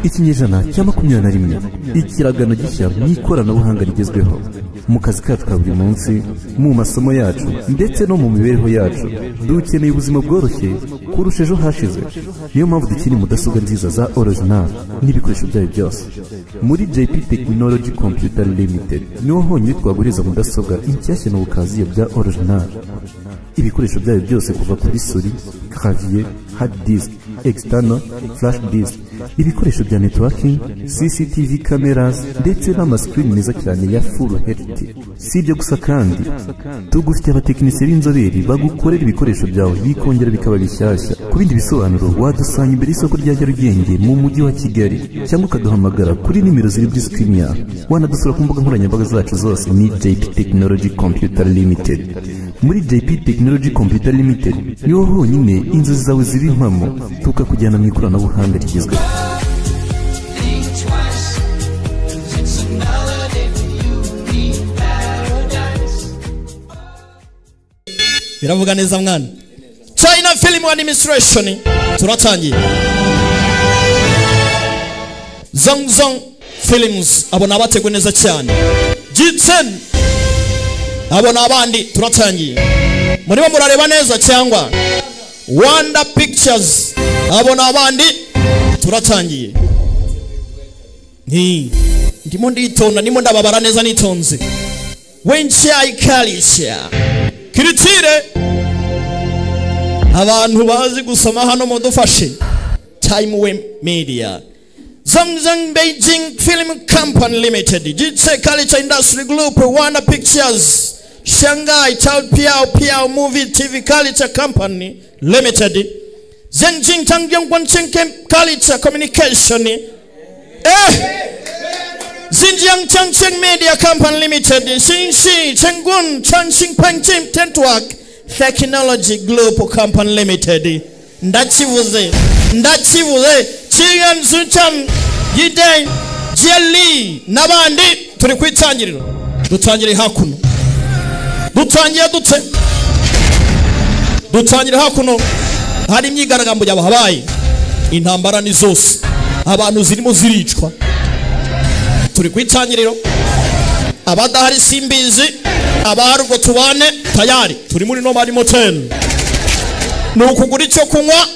Ikinyejana cya 21, ikiragano gishya mu ikoranabuhanga rigezweho. Mu kazi kacu ka buri munsi, mu masomo yacu ndetse no mu mibereho yacu, dukeneye ubuzima bworoshye kurusha ejo hashize. Niyo mpamvu dukeneye mudasobwa nziza za original n'ibikoresho byayo byose. Muri JP Technology Computer Limited niho honyine twaguriza mudasobwa inshyashya n'ubukaziye bya original. Ibikoresho byayo byose kuva kuri souris, clavier, hard disk, external, flash disk, ibikoresho bya networking, CCTV cameras ndetse n'amascreen meza cyane ya Full HD. Si ibyo gusa kandi, tugufitiye abatekinisiye b'inzobere bagukorera ibikoresho byawe bikongera bikaba bishyashya. Ku bindi bisobanuro wadusanga imbere y'isoko rya Nyarugenge mu mujyi wa Kigali, cyangwa ukaduhamagara kuri nimero ziri kuri screen yawe. Wanadusura ku mbuga nkoranyambaga zacu zose ni JP Technology Computer Limited. Muri JP Technology Computer Limited niho honyine inzozi zawe ziba impamo, tukakujyana mu ikoranabuhanga rigezweho. Think twice, 'cause it's another day for you and me in paradise. Biravuga neza mwana. China Film Administration, turatangiye. Zong Zong Films, abo ni abateguye neza cyane. G10, abo ni abandi. Turatangiye, murimo murareba neza cyangwa? Wonder Pictures, abo ni abandi. Turatangiye. Ni ndimo nditonda, ndimo ndababara neza nitonze. Wenchai Culture Kiritire, abantu bazi gusoma hano mudufashe. Time Way Media, Zhongzheng Beijing Film Company Limited, Jitse Culture Industry Group, Warner Pictures, Shanghai Chao Piao Piao Movie TV Culture Company Limited, Zhengjing Changyong Guangqing Culture Communication, Xinjiang Changqing Media Company Limited, Xinxi Chengun Changxing Pengqing Network Technology Group Company Limited. Ndakivuze, ndakivuze. Chigan Suchan Yiden Jelly n'abandi. Turi ku itangiriro, dutangire hakuno. Dutangiye dute? Dutangire hakuno, hari imyigaragambyo yabahabaye, intambara ni zose, abantu zirimo ziricwa. Turi ku itangiriro, abadahari simbizi, abahari ubwo tubane. Tayari turi muri Nomad Motel, ni ukugura icyo kunywa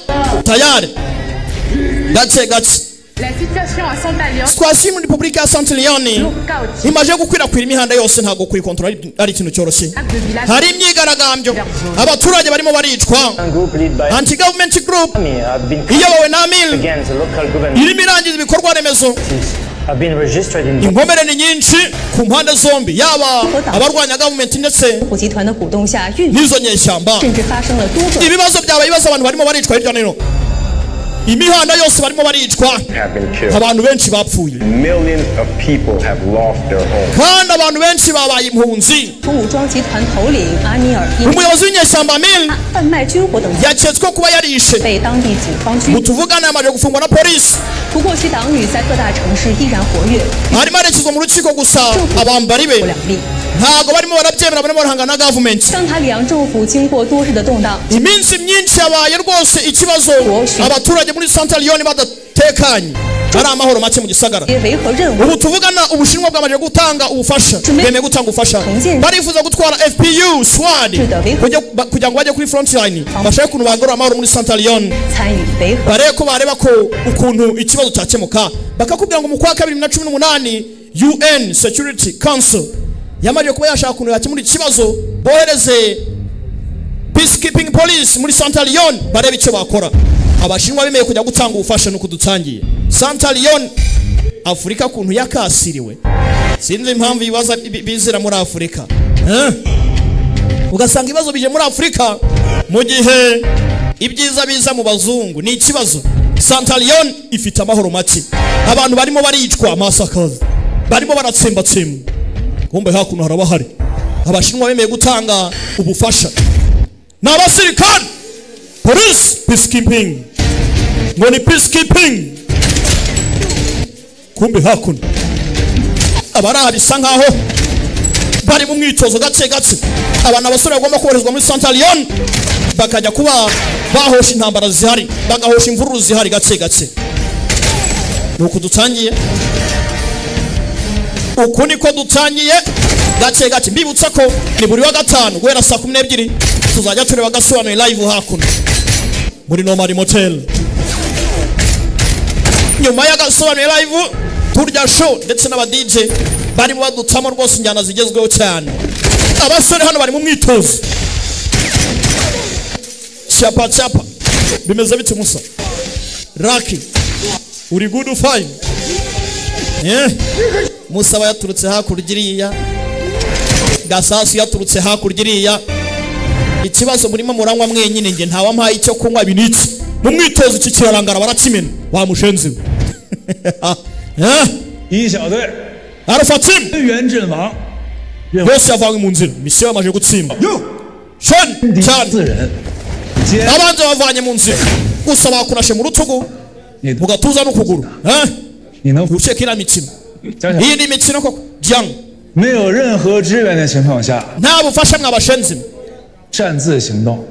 tayari, gake gake. La situation à Santa Leone Situation muri Repubulika ya Santa Leone imaze gukwirakwira imihanda yose, ntabwo kuyikontorora ari ikintu cyoroshye. Hari imyigaragambyo, abaturage barimo baricwa. Anti government group iyobowe na Amil irimo irangiza ibikorwa remezo. Inkomere ni nyinshi ku mpande zombi, yaba abarwanya government ndetse 虎集团的鼓动下运 n'izo nyeshyamba. 甚至发生了多个 Ibibazo byaba ibibazo, abantu barimo baricwa hirya no hino, imihanda yose barimo baricwa, Have been killed. abantu benshi bapfuye. Millions of people have lost their homes. Kandi abantu benshi babaye impunzi. 武装集团头领阿米尔因 Umuyobozi w'inyeshyamba Amil 贩卖军火等 yaketswe kuba yarishe 被当地警方拘捕。 Mutuvugane yamaze gufungwa na polisi. 不过，其党羽在各大城市依然活跃， Arimo arekizwa mu rukiko, gusa abambari be 两例。 ntabwo barimo barabyemera, barimo barahangana na gavumenti. 桑塔里昂政府经过多日的动荡， Iminsi myinshi yabaye rwose ikibazo, abaturage muri Santa Leone badatekanye, ari amahoro make mu gisagara. 维和任务 Ubu tuvugana Ubushinwa bwamaze gutanga ubufasha, bemeye gutanga ubufasha, barifuza gutwara FPU SWAD kugira ngo bajye kuri front line, bashake ukuntu bagarura amahoro muri Santa Leone. 参与维和 Barebe ko bareba ko ukuntu ikibazo cyakemuka. Bakakubwira ngo mu kwa kabiri 2018 UN Security Council yamariye kuba yashaka ukuntu yakemura ikibazo, bohereze peacekeeping police muri Santa Leone, barebe icyo bakora. Abashinwa bemeye kujya gutanga ubufasha. Nuko dutangiye Santa Leone. Afurika kuntu yakasiriwe, sinzi impamvu ibibazo bizira muri Afurika, eh? Ugasanga ibibazo bije muri Afurika mu gihe ibyiza biza mu bazungu, ni ikibazo. Santa Leone ifite amahoro make, abantu barimo baricwa, massacres, barimo baratsembatsemba. Kumbe hakuno haraba hari Abashinwa bemeye gutanga ubufasha, ni abasirikare, police, peacekeeping, ngo ni peacekeeping. Kumbe hakuno abaraha bisa nkaho bari mu mwitozo gake gake. Aba ni abasore bagomba koherezwa muri Santa Leone, bakajya kuba bahosha intambara zihari, bagahosha imvururu zihari gake gake. Nuko dutangiye, uku niko dutangiye gake gake. Mbibutsa ko ni buri wa gatanu guhera saa 12 tuzajya tureba Agasobanuye live hakuno muri Nomad Motel. Nyuma y'Agasobanuye live turya show ndetse n'aba DJ barimo badutsamo rwose injyana zigezweho cyane. Abasore hano bari mu mwitozo, cyapa cyapa. Bimeze bite Musa? Raki, uri good, fine, eh? Musa aba yaturutse hakurya iriya, Gasasu yaturutse hakurya iriya. Ikibazo, murimo muranywa mwenyine, nge ntawampaye icyo kunywa. Ibi niki? Mu mwitozo iki kirarangara, barakimena wa mushenzi we, eh? 一小队 Alpha team 人员阵亡， bose yavanywe mu nzira, misiyo yamaze gutsinda shon cyane. 四人，接 Abanza bavanye mu nzira gusa bakurashe mu rutugu, 你 mu gatuza n'ukuguru, eh? 你能 Uceka iriya mikino? 想想 Iyi ni imikino koko Jiang? 没有任何支援的情况下 Nta bufasha mwabashenzi mwe. 擅自行动，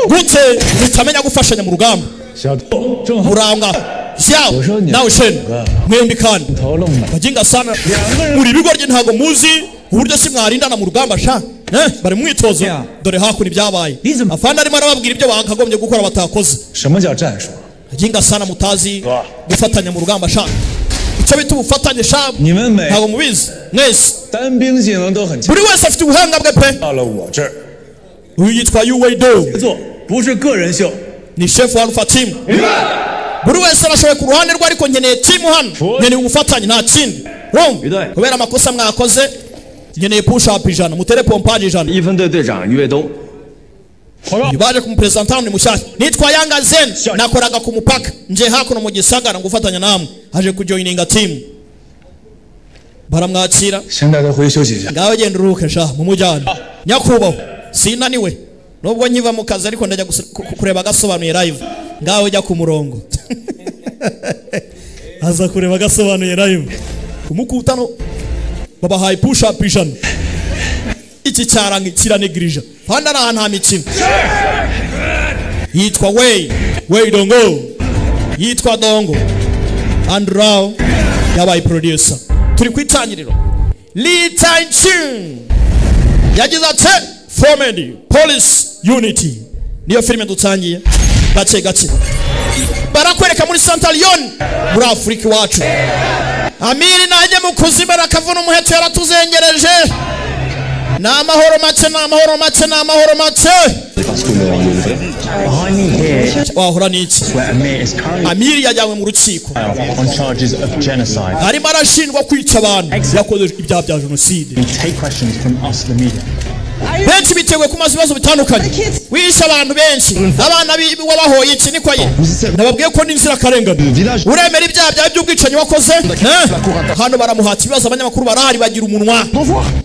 Gute mutamenya gufashanya mu rugamba? 小正好 Muranga Xiao nawe Shen, mwembi kandi 头愣的， bajinga sana muri bigoryi, ntabwo muzi uburyo si mwarindana mu rugamba sha, eh? Bari mu mwitozo. Yeah. Dore hakuno ibyabaye, afande arimo arababwira ibyo bakagombye gukora batakoze. 什么叫战术？ Bajinga sana, mutazi gufatanya mu rugamba sha, icyo bita ubufatanye sha. 你们每 Ntabwo mubizi mwese. 单兵技能都很强， Buri wese afite ubuhanga bwe pe. 到了我这儿， Uyu yitwa Yuweido. 做不是个人秀， Ni chef wa Alpha team. Buri wese arashoboye ku ruhande rwe, ariko nkeneye team hano, nkeneye ubufatanye, nta kindi. Urumva, kubera amakosa mwakoze, nkeneye push up 100, mutere pompage 100. 一分队队长于卫东， Uyu baje kumupresenta ni mushyashya, nitwa Yanga Zen, nakoraga ku mupaka, nje hakuno mu gisagara ngufatanya namwe. Aje kujoininga team, baramwakira. 先带他回去休息一下。 Ngaho genda uruhuke sha, mumujyane. Nyakubahwa, sinaniwe nubwo nkiva mu kazi, ariko ndajya kureba Agasobanuye live. Ngaho jya ku murongo. Aza kureba Agasobanuye live kumukutano, babahaye push up 100. Iki cyaranga kiranegirija hano, ari ahantu nta mikino. Yitwa Wei Wei Dongo, yitwa Dongo Andrao, yabaye producer. Turi ku itangiriro. Li Taichung yagize ati Formed Police Unity niyo filime dutangiye gake gake. Barakwereka muri Santa Leone, muri Afurika iwacu. Amiri najye mu kuzimu arakavuna umuheto, yaratuzengereje. Ni amahoro make, ni amahoro make, ni amahoro make. Wahora n'iki? Amiri yajyanywe mu rukiko, On charges of genocide. arimo arashinjwa kwica abantu, yakoze ibyaha bya jenoside. Take questions from us, the media. Benshi biteguye kumaza ibibazo bitandukanye. Wishe abantu benshi, abana wabahoye iki? Niko ye, nababwiye ko n'inzirakarengane. Uremera ibyaha byawe by'ubwicanyi wakoze, eh? Hano baramuhata ibibazo, abanyamakuru barahari, bagira umunwa.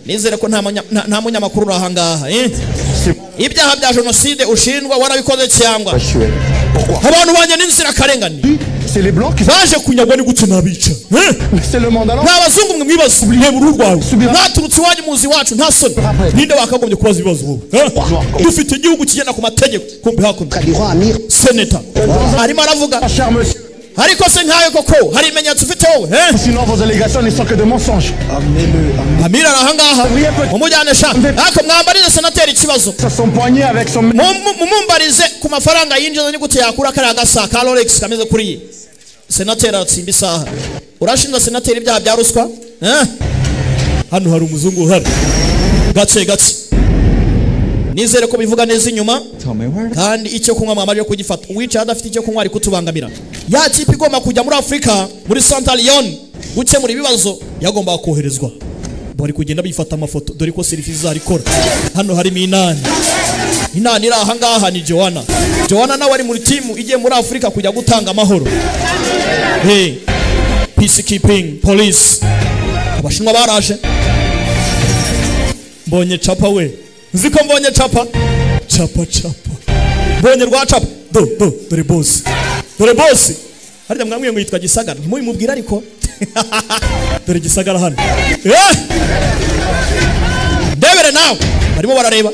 Nizere ko nta munyamakuru uri ahangaha, eh? Ibyaha bya jenoside ushinjwa warabikoze cyangwa? Abantu banjye n'inzirakarengane baje kunyagwa, ni gute nabica, eh? Nta bazungu mwe mwibaza, reba uruhu rwawe, mwaturutse iwanyu muzi iwacu, nta soni. Ninde wakagombye kubaza ibibazo wowe, eh? Dufite igihugu kigenda ku mategeko. Kumbe hakuno seneta arimo aravuga, ariko se nkawe koko hari ibimenyetso ufite wowe, eh? Sinon, vos allégations ne sont que de mensonges. Amira ari ahangaha, mumujyane sha. Ariko mwambarize senateri ikibazo. Son poignet avec son Mumumbarize ku mafaranga yinjiza, ni gute yakura kariya gasa ka Rolex kameze kuriyi. Senateri aratsimba isaha. Urashinja senateri ibyaha bya ruswa, eh? Hano hari umuzungu uhari. Gake gake, nizere ko bivuga neza inyuma. Kandi icyo kunywa mwamaze kugifata? Uwicaye adafite icyo kunywa ari kutubangamira. Ya kipe igomba kujya muri Afurika, muri Santa Leone, gukemura ibibazo, yagombaga koherezwa, bari kugenda bifata amafoto. Dore ko serivisi zarikora hano harimo inani. Inani iri ahangaha ni Joanna. Joanna nawe ari muri timu igiye muri Afurika kujya gutanga amahoro, hey, peacekeeping police. Abashinwa baraje. Mbonye capa we, nzi ko mbonye capa capa capa, mbonye rwa capa. Do do, dore boss, dore boss. Harya mwamwiye ngo yitwa Gisagara? Ntimubimubwire, ariko dore Gisagara hano, eh! Ndebere nawe, barimo barareba.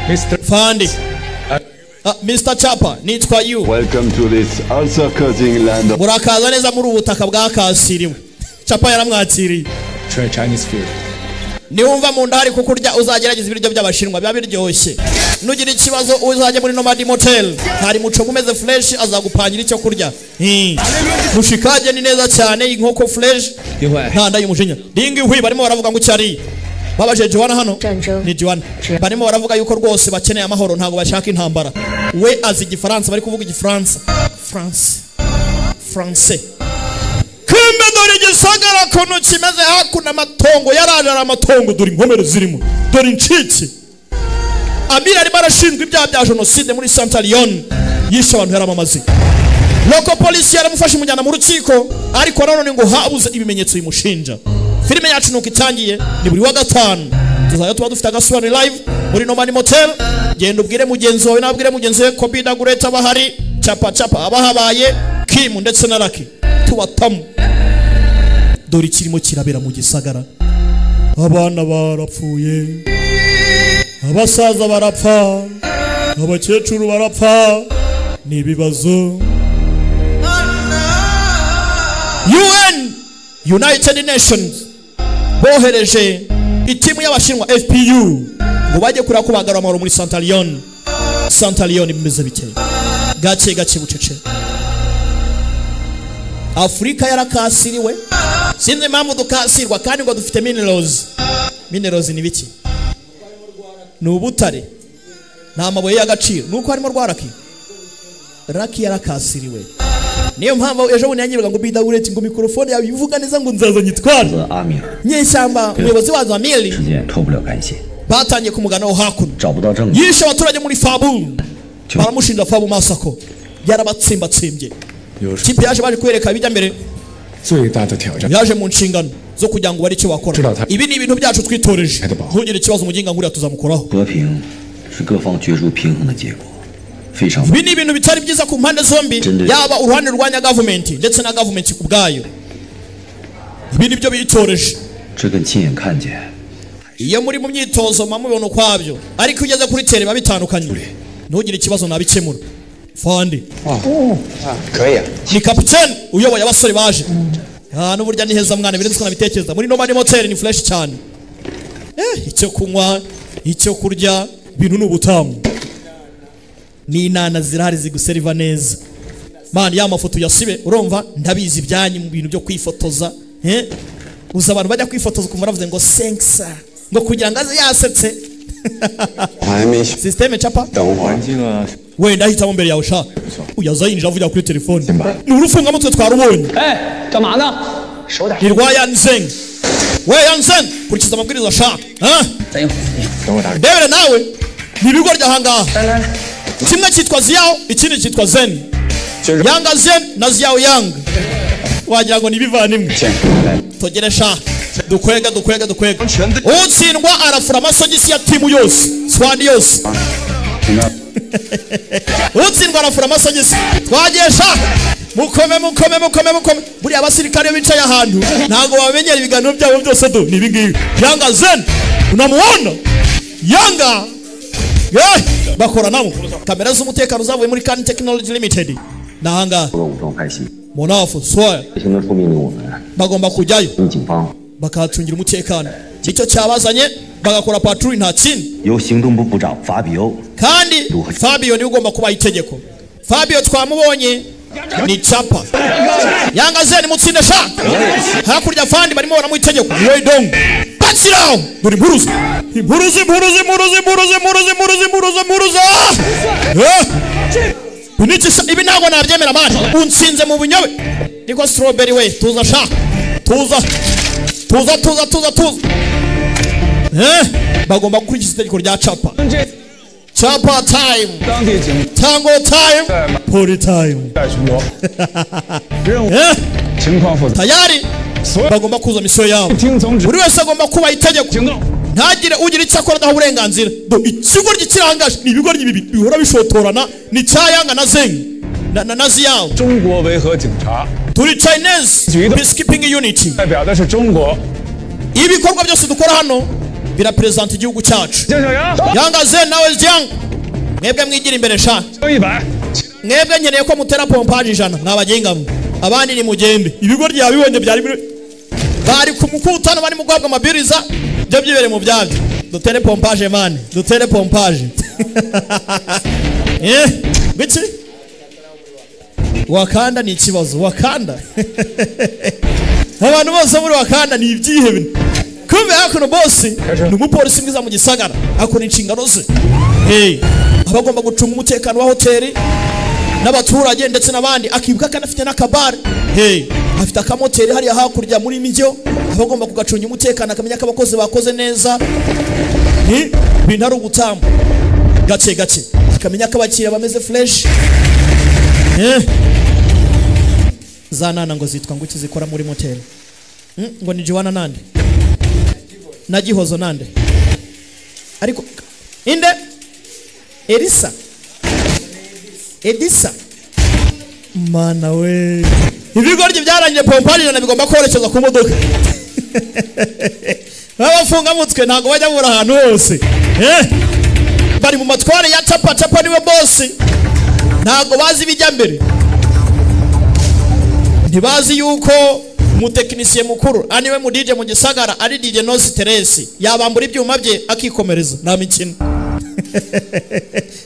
Mr. Fandi Ah, Mr Chapa, nitwa Yu. Welcome to this ulcer-causing land of Murakaza neza muri ubu butaka bwakasiriwe. Chapa yaramwakiriye. Try Chinese food. Niwumva mu nda hari kukurya, uzagerageza ibiryo by'Abashinwa, biba biryoshye. Nugira ikibazo uzajya muri Nomad Motel, hari muco umeze fresh, azagupangira icyo kurya. Mushikage ni neza cyane, inkoko fresh. Nta nda y'umujinya. Dingi hui barimo baravuga ngo cyari babaje Joanna hano ni Joanna, barimo baravuga yuko rwose bakeneye amahoro, ntabwo bashaka intambara. We azi Igifaransa, bari kuvuga Igifaransa, France, Français. Kumbe dore igisagara kuntu kimeze hakuno, amatongo yaraje ari amatongo, dore inkomere zirimo, dore incike. Amir arimo arashinjwa ibyaha bya jenoside muri Santa Leone, yishe abantu yaramamaze. Local polisi yaramufashe imujyana mu rukiko, ariko nanone ngo habuze ibimenyetso bimushinja. Filime yacu nuko itangiye. Ni buri wa gatanu tuzajya tuba dufite agasobanuro live muri Nomani Motel. Genda ubwire mugenzi wawe, nabwire mugenzi we ko Bida Gureta bahari, Chapa Chapa abahabaye, Kim ndetse na Lucky tubatamu. Dore ikirimo kirabera mu gisagara, abana barapfuye, abasaza barapfa, abakecuru barapfa, ni ibibazo. UN, United Nations, bohereje itimu y'Abashinwa FPU ngo bajye kureba ko bagarura amahoro muri Santa Leone. Santa Leone bimeze bike, gake gake, bucece. Afurika yarakasiriwe, sinzi impamvu dukasirwa kandi ngo dufite minerals. Minerals ni biki? Ni ubutare, ni amabuye y'agaciro. Nuko harimo rwaraki raki yarakasiriwe. Niyo mpamvu ejo bundi yanyibaga ngo Bida Ureti ngo mikrofone yawe ivuga neza, ngo nzaza nyitware. Nyeshyamba umuyobozi wazo Amiri 之间脱不了干系， batangiye kumuganaho hakuno. 找不到证据， Yishe abaturage muri Fabu, baramushinja Fabu Masako, yarabatsimbatsimbye. Kipe yaje baje kwereka ibijya mbere. 最大的挑战 Yaje mu nshingano zo kugira ngo bari icyo bakora. Ibi ni ibintu byacu twitoreje, ntugire ikibazo, umuginga nguriya tuzamukoraho. 和平是各方角逐平衡的结果，非常 Ibi ni ibintu bitari byiza ku mpande zombi, yaba uruhande rwanya government ndetse na government ku bwayo. Ibi nibyo bitoreje. 这跟亲眼看见 Iyo muri mu myitozo muba mubibona ukwabyo, ariko iyo ugeze kuri tere biba bitandukanye. Ntugire ikibazo, nabikemura fandi. 可以啊。 Ni kapiteni uyoboye abasore baje. Ah, n'uburyo ni heza mwana, birenze uko nabitekereza. Muri Nomad Motel ni fresh cyane. Icyo kunywa, icyo kurya, ibintu ni ubutamu, n'inana zirahari ziguseriva neza. Man, ya mafoto yasibe, urumva ndabizi ibyanyu mu bintu byo kwifotoza. Uza abantu bajya kwifotoza ukumva baravuze ngo senksa, ngo kugira ngo aze yasetse. 还没 Systeme Chapa. 等会儿。 Wenda ahitamo mbere yawe sha. Uyaza yinjira avugira kuri telefone, ni urufungamutwe twarubonye. 哎，干嘛呢？手点。 Ni rwa Yanzeng. We Yanzeng, kurikiza amabwiriza sha. Ah? 等我打。 Ndebere nawe ni ibigo ry'ahangaha, kimwe cyitwa Ziao, ikindi cyitwa Zen. Yanga Zen na Ziao Yang, wagira ngo ni ibivandimwe. Tugere sha, dukwega dukwega dukwega. Utsindwa arafura amasogisi ya timu yose, swani yose. Utsindwa arafura amasogisi. Twagiye sha, mukome mukome mukome mukome. Buriya abasirikare bicaye ahantu ntabwo bamenyera ibiganiro byabo byose, do ni ibingibi. Yanga Zen, unamuona Yanga. Bakora nabo kamera z'umutekano zavuye muri Can Technology Limited nahangaha. 的武装派系， Munafu swaya 行政处命令我们 bagomba kujyayo 跟警方 bakahacungira umutekano, nicyo cyabazanye, bagakora patrol, nta kindi. 由行动部部长法比欧 Kandi Fabio niwe ugomba kubaha itegeko. Fabio twamubonye ni Chapa. Yanga Zen mutsinde sha. Hakurya fandi barimo baramuha itegeko. Ni Dong bakiraho, dore impuruza impuruza impuruza impuruza impuruza impuruza impuruza impuruza impuruza. Ibi ntabwo nabyemera mani, unsinze mu bunyobe. Niko Strawberry we, tuza sha, tuza tuza tuza tuza tuza. Bagomba gukurikiza itegeko rya Chapa. Chapa time, tango time, party time. Tayari bagomba kuza misiyo yabo, buri wese agomba kubaha itegeko, ntagire ugira icyo akora adaha uburenganzira. Ikigo kirangaje ni ibigoryi bibiri bihora bishotorana, ni cyayanga na Zeng na Ziyao. 中国维和警察 Turi Chinese Peacekeeping Unit. 代表的是中国。 Ibikorwa byose dukora hano birapresenta igihugu cyacu. Yanga Zen nawe Jiang Mwebwe mwigira imbere sha. Mwebwe nkeneye ko mutera pompage 100 mwabagenga mwe. Abandi ni mugende. Ibigo ryabibonye byari bari kumukutana bari mu guhabwa amabwiriza byo byibere mu byabyo. Dutere pompage man, dutere pompage. Biki? Wakanda ni ikibazo, Wakanda. Abantu bose muri Wakanda ni ibyihebe. Kumbe hakuno boss ni umupolisi mwiza mu gisagara, akora inshingano ze. Hey, abagomba gucunga umutekano wa hoteli n'abaturage ndetse n'abandi, akibuka kandi afite n'akabari. Hey, afite akamoteri hariya hakurya muri mijyo, abagomba kugacunga umutekano akamenya ko abakozi bakoze neza. Ni bintu ari ugutamba gake gake, akamenya ko abakiriya bameze fresh. Zanana ngo zitwa ngo zikora muri motel. Ngo ni Joanna nande na Gihozo nande, ariko inde Elisa Edisa mana we. Ibigoryi byarangiye pompari na bigomba kwerekeza ku modoka. Babafunga mutwe ntago bajya bura ahantu hose. Bari mu matware ya chapa chapa niwe boss. Ntago bazi bijya mbere. Ntibazi yuko umutekinisiye mukuru aniwe mu DJ mu gisagara ari DJ Nosi Teresi yabambura ibyuma bye akikomereza nta mikino.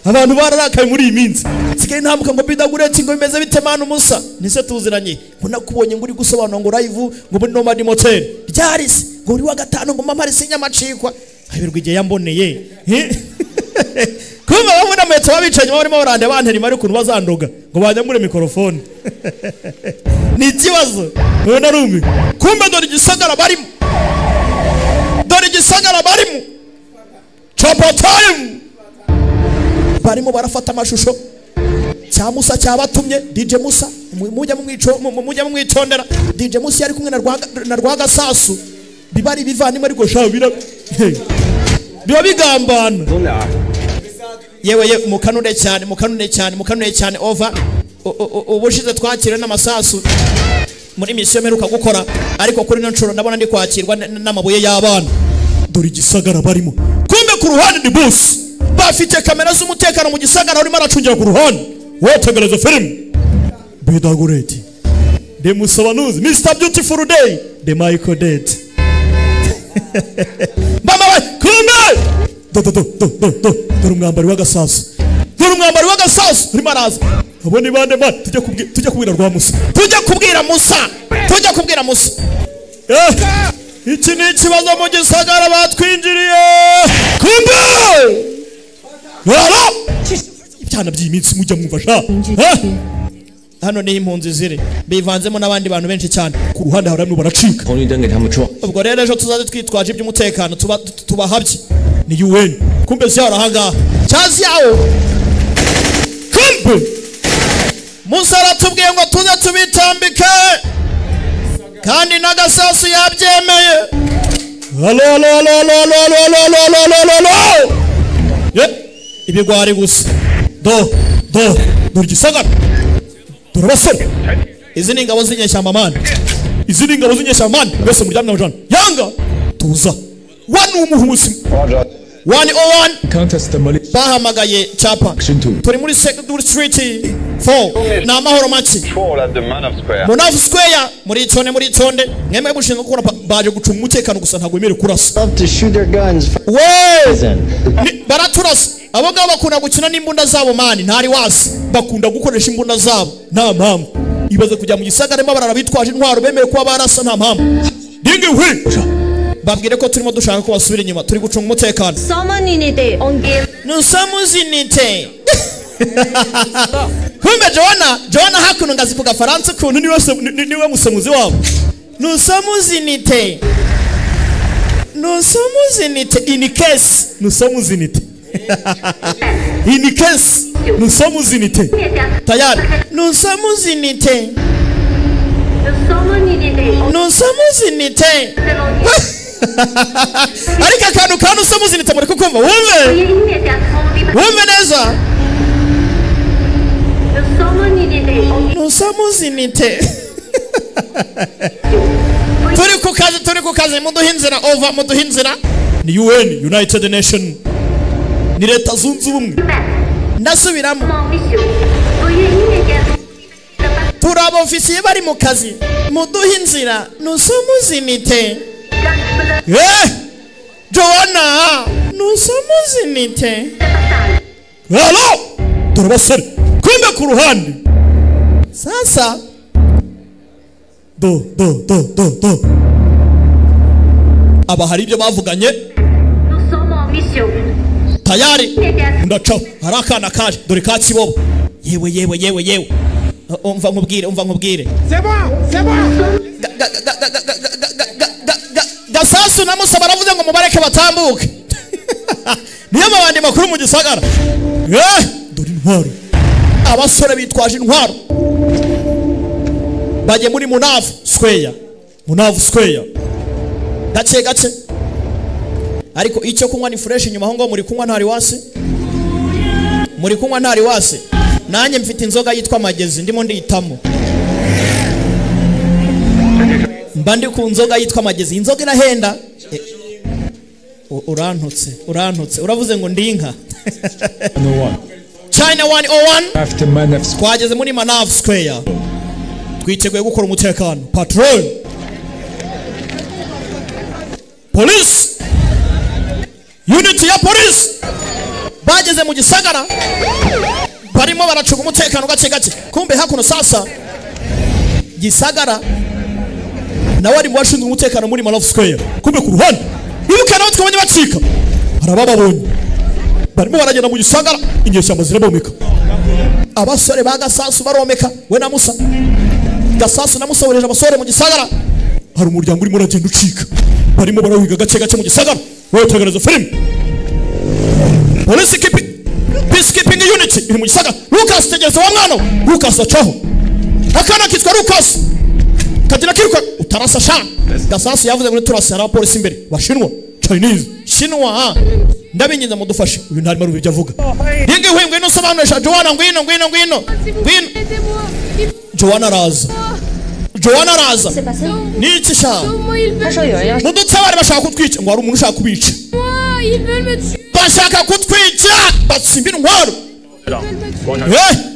Abantu bararakaye muri iyi minsi. Sigaye ntamuka ngo bidaguretse ngo bimeze bite mana umusa. Nise tuziranye ngo nakubonye ngo uri gusobanura ngo live ngo muri Nomad Motel. Ryarise ngo uri wa gatanu ngo mama rise nyamacikwa. Habirwa igihe yamboneye. Kumva bamwe nametso babicaye barimo barande bantera imari ukuntu bazandoga ngo banyamure mikrofone. Ni ikibazo. Ubona rumi. Kumbe dore igisagara barimo. Dore igisagara barimo. Chapa time. Barimo barafata amashusho cya Musa cyabatumye DJ Musa mujya mumwitondera. DJ Musa yari kumwe na Rwagasasu bibari bivandimwe ariko sha bira biba bigambana. Yewe mukanure cyane mukanure cyane mukanure cyane over. Ubushize twakira n'amasasu muri misiyo meruka gukora, ariko kuri no nshuro ndabona ndi kwakirwa n'amabuye y'abana. Dore igisagara barimo. Kumbe ku ruhande ni boss. Bafite kamera z'umutekano mu gisagara urimo aracungira ku ruhande. Wotegereza film. Bidagureti. De musobanuzi Mr Beautiful Day, de Michael Dead. Mama we kumbe. Do do do do do. Dore umwambari w'agasasu. Dore umwambari w'agasasu urimo araza. Abo ni bande man tujya kubwira rwa Musa. Tujya kubwira Musa. Tujya kubwira Musa. Iki ni ikibazo mu gisagara batwinjiriye. Kumbe! Wala! Ibyana by'iminsi mujya mwumva sha. Hano ni impunzi ziri bivanzemo n'abandi bantu benshi cyane. Ku ruhande haramwe baracika. Ubwo rero ejo tuzaze twitwaje iby'umutekano tubahabye. Ni UN. Kumbe ziyara ahangaha. Cyazi yawo. Kumbe! Musa aratubwiye ngo tuze tubitambike kandi n'agasasu yabyemeye. Halo halo halo halo halo halo halo halo halo. Ye ibigwari gusa. Do do dore igisagara. Dore abasore. Izi ni ingabo z'inyeshyamba man. Izi ni ingabo z'inyeshyamba man. Mbese muryamye amajana. Yanga tuza. Wani umuhusi. 101 bahamagaye chapa. Turi muri second street 4 na amahoro make. Manav Square muri itonde muri itonde mwemwe mushinzwe gukora baje gucunga umutekano gusa ntabwo wemerewe kurasa. Baraturasa. Abo ngabo bakunda gukina n'imbunda zabo mani ntari wasi. Bakunda gukoresha imbunda zabo nta mpamvu. Ibaze kujya mu gisagara barara bitwaje intwaro bemerewe kuba barasa nta mpamvu. Dingi hwi. Babwire ko turimo dushaka ko basubira inyuma turi gucunga umutekano. Nusamuzinite. Kumbe Joanna hakuno ngazi ku gafaransa ukuntu niwe musemuzi wabo. Nusamuzinite. Nusamuzinite in case. Nusamuzinite. In case. Nusamuzinite. Tayari. Nusamuzinite. Nusamuzinite. Ariko akantu ka nusamuzinite muri kukumva wumve. Wumve neza. Nusamuzinite. Turi ku kazi muduhe inzira over muduhe inzira. Ni UN United Nation. Ni leta zunze ubumwe. Ndasubiramo, turi abofisiye bari mu kazi, muduhe inzira nusumuzinite. Joanna nusumuzinite. Halo, dore abasore kumbe ku ruhande. Sasa do do do do do, aba hari ibyo bavuganye tayari. Ndacaho hari akana kaje, dore ka Kibobo. Yewe yewe yewe yewe, umva nkubwire, umva nkubwire. Gasasu na Musa baravuze ngo mubareke batambuke. Niyo mabandi makuru mu gisagara. Dore intwaro, abasore bitwaje intwaro bagiye muri Munavu Square. Munavu Square gake gake, ariko icyo kunywa ni fresh. Inyuma aho ngo muri kunywa ntari wasi, muri kunywa ntari wasi. Nanjye mfite inzoga yitwa Magezi, ndimo ndiyitamo, mba ndi ku nzoga yitwa Magezi. Inzoga irahenda. Urantutse, urantutse, uravuze ngo ndi inka. China 101, twageze muri Manav Square, twiteguye gukora umutekano. Patrol, police unit ya police bageze mu gisagara, barimo baracunga umutekano gake gake. Kumbe hakuno sasa gisagara nawe ari mu bashinzwe umutekano muri Manav Square. Kumbe ku ruhande ibuka nawe twabonye bacika, harabababonye barimo baragenda mu gisagara, inyeshyamba zirabomeka. Abasore ba Gasasu baromeka, we na Musa. Gasasu na Musa bohereje abasore mu gisagara. Hari umuryango urimo uragenda ucika, barimo barawiga gake gake mu gisagara. Wetegereza film. Police peacekeeping unit iri mu gisagara. Lucas tegereza wa mwana. Lucas acaho, akana kitwa Lucas kagira kiruka utarasa sha. Gasasu yavuze ngo turasa, hari abapolisi imbere bashinwa, Chinese shinwa, ndabinginze mudufashe. Uyu ntarimo arumva ibyo avuga. Yingi we ngwino usobanurisha Joanna, ngwino ngwino ngwino ngwino. Joanna araza, Joanna araza. Niki sha? Mudutabare, bashaka kutwica. Ngo hari umuntu ushaka kubica, bashaka kutwica, batsimba intwaro.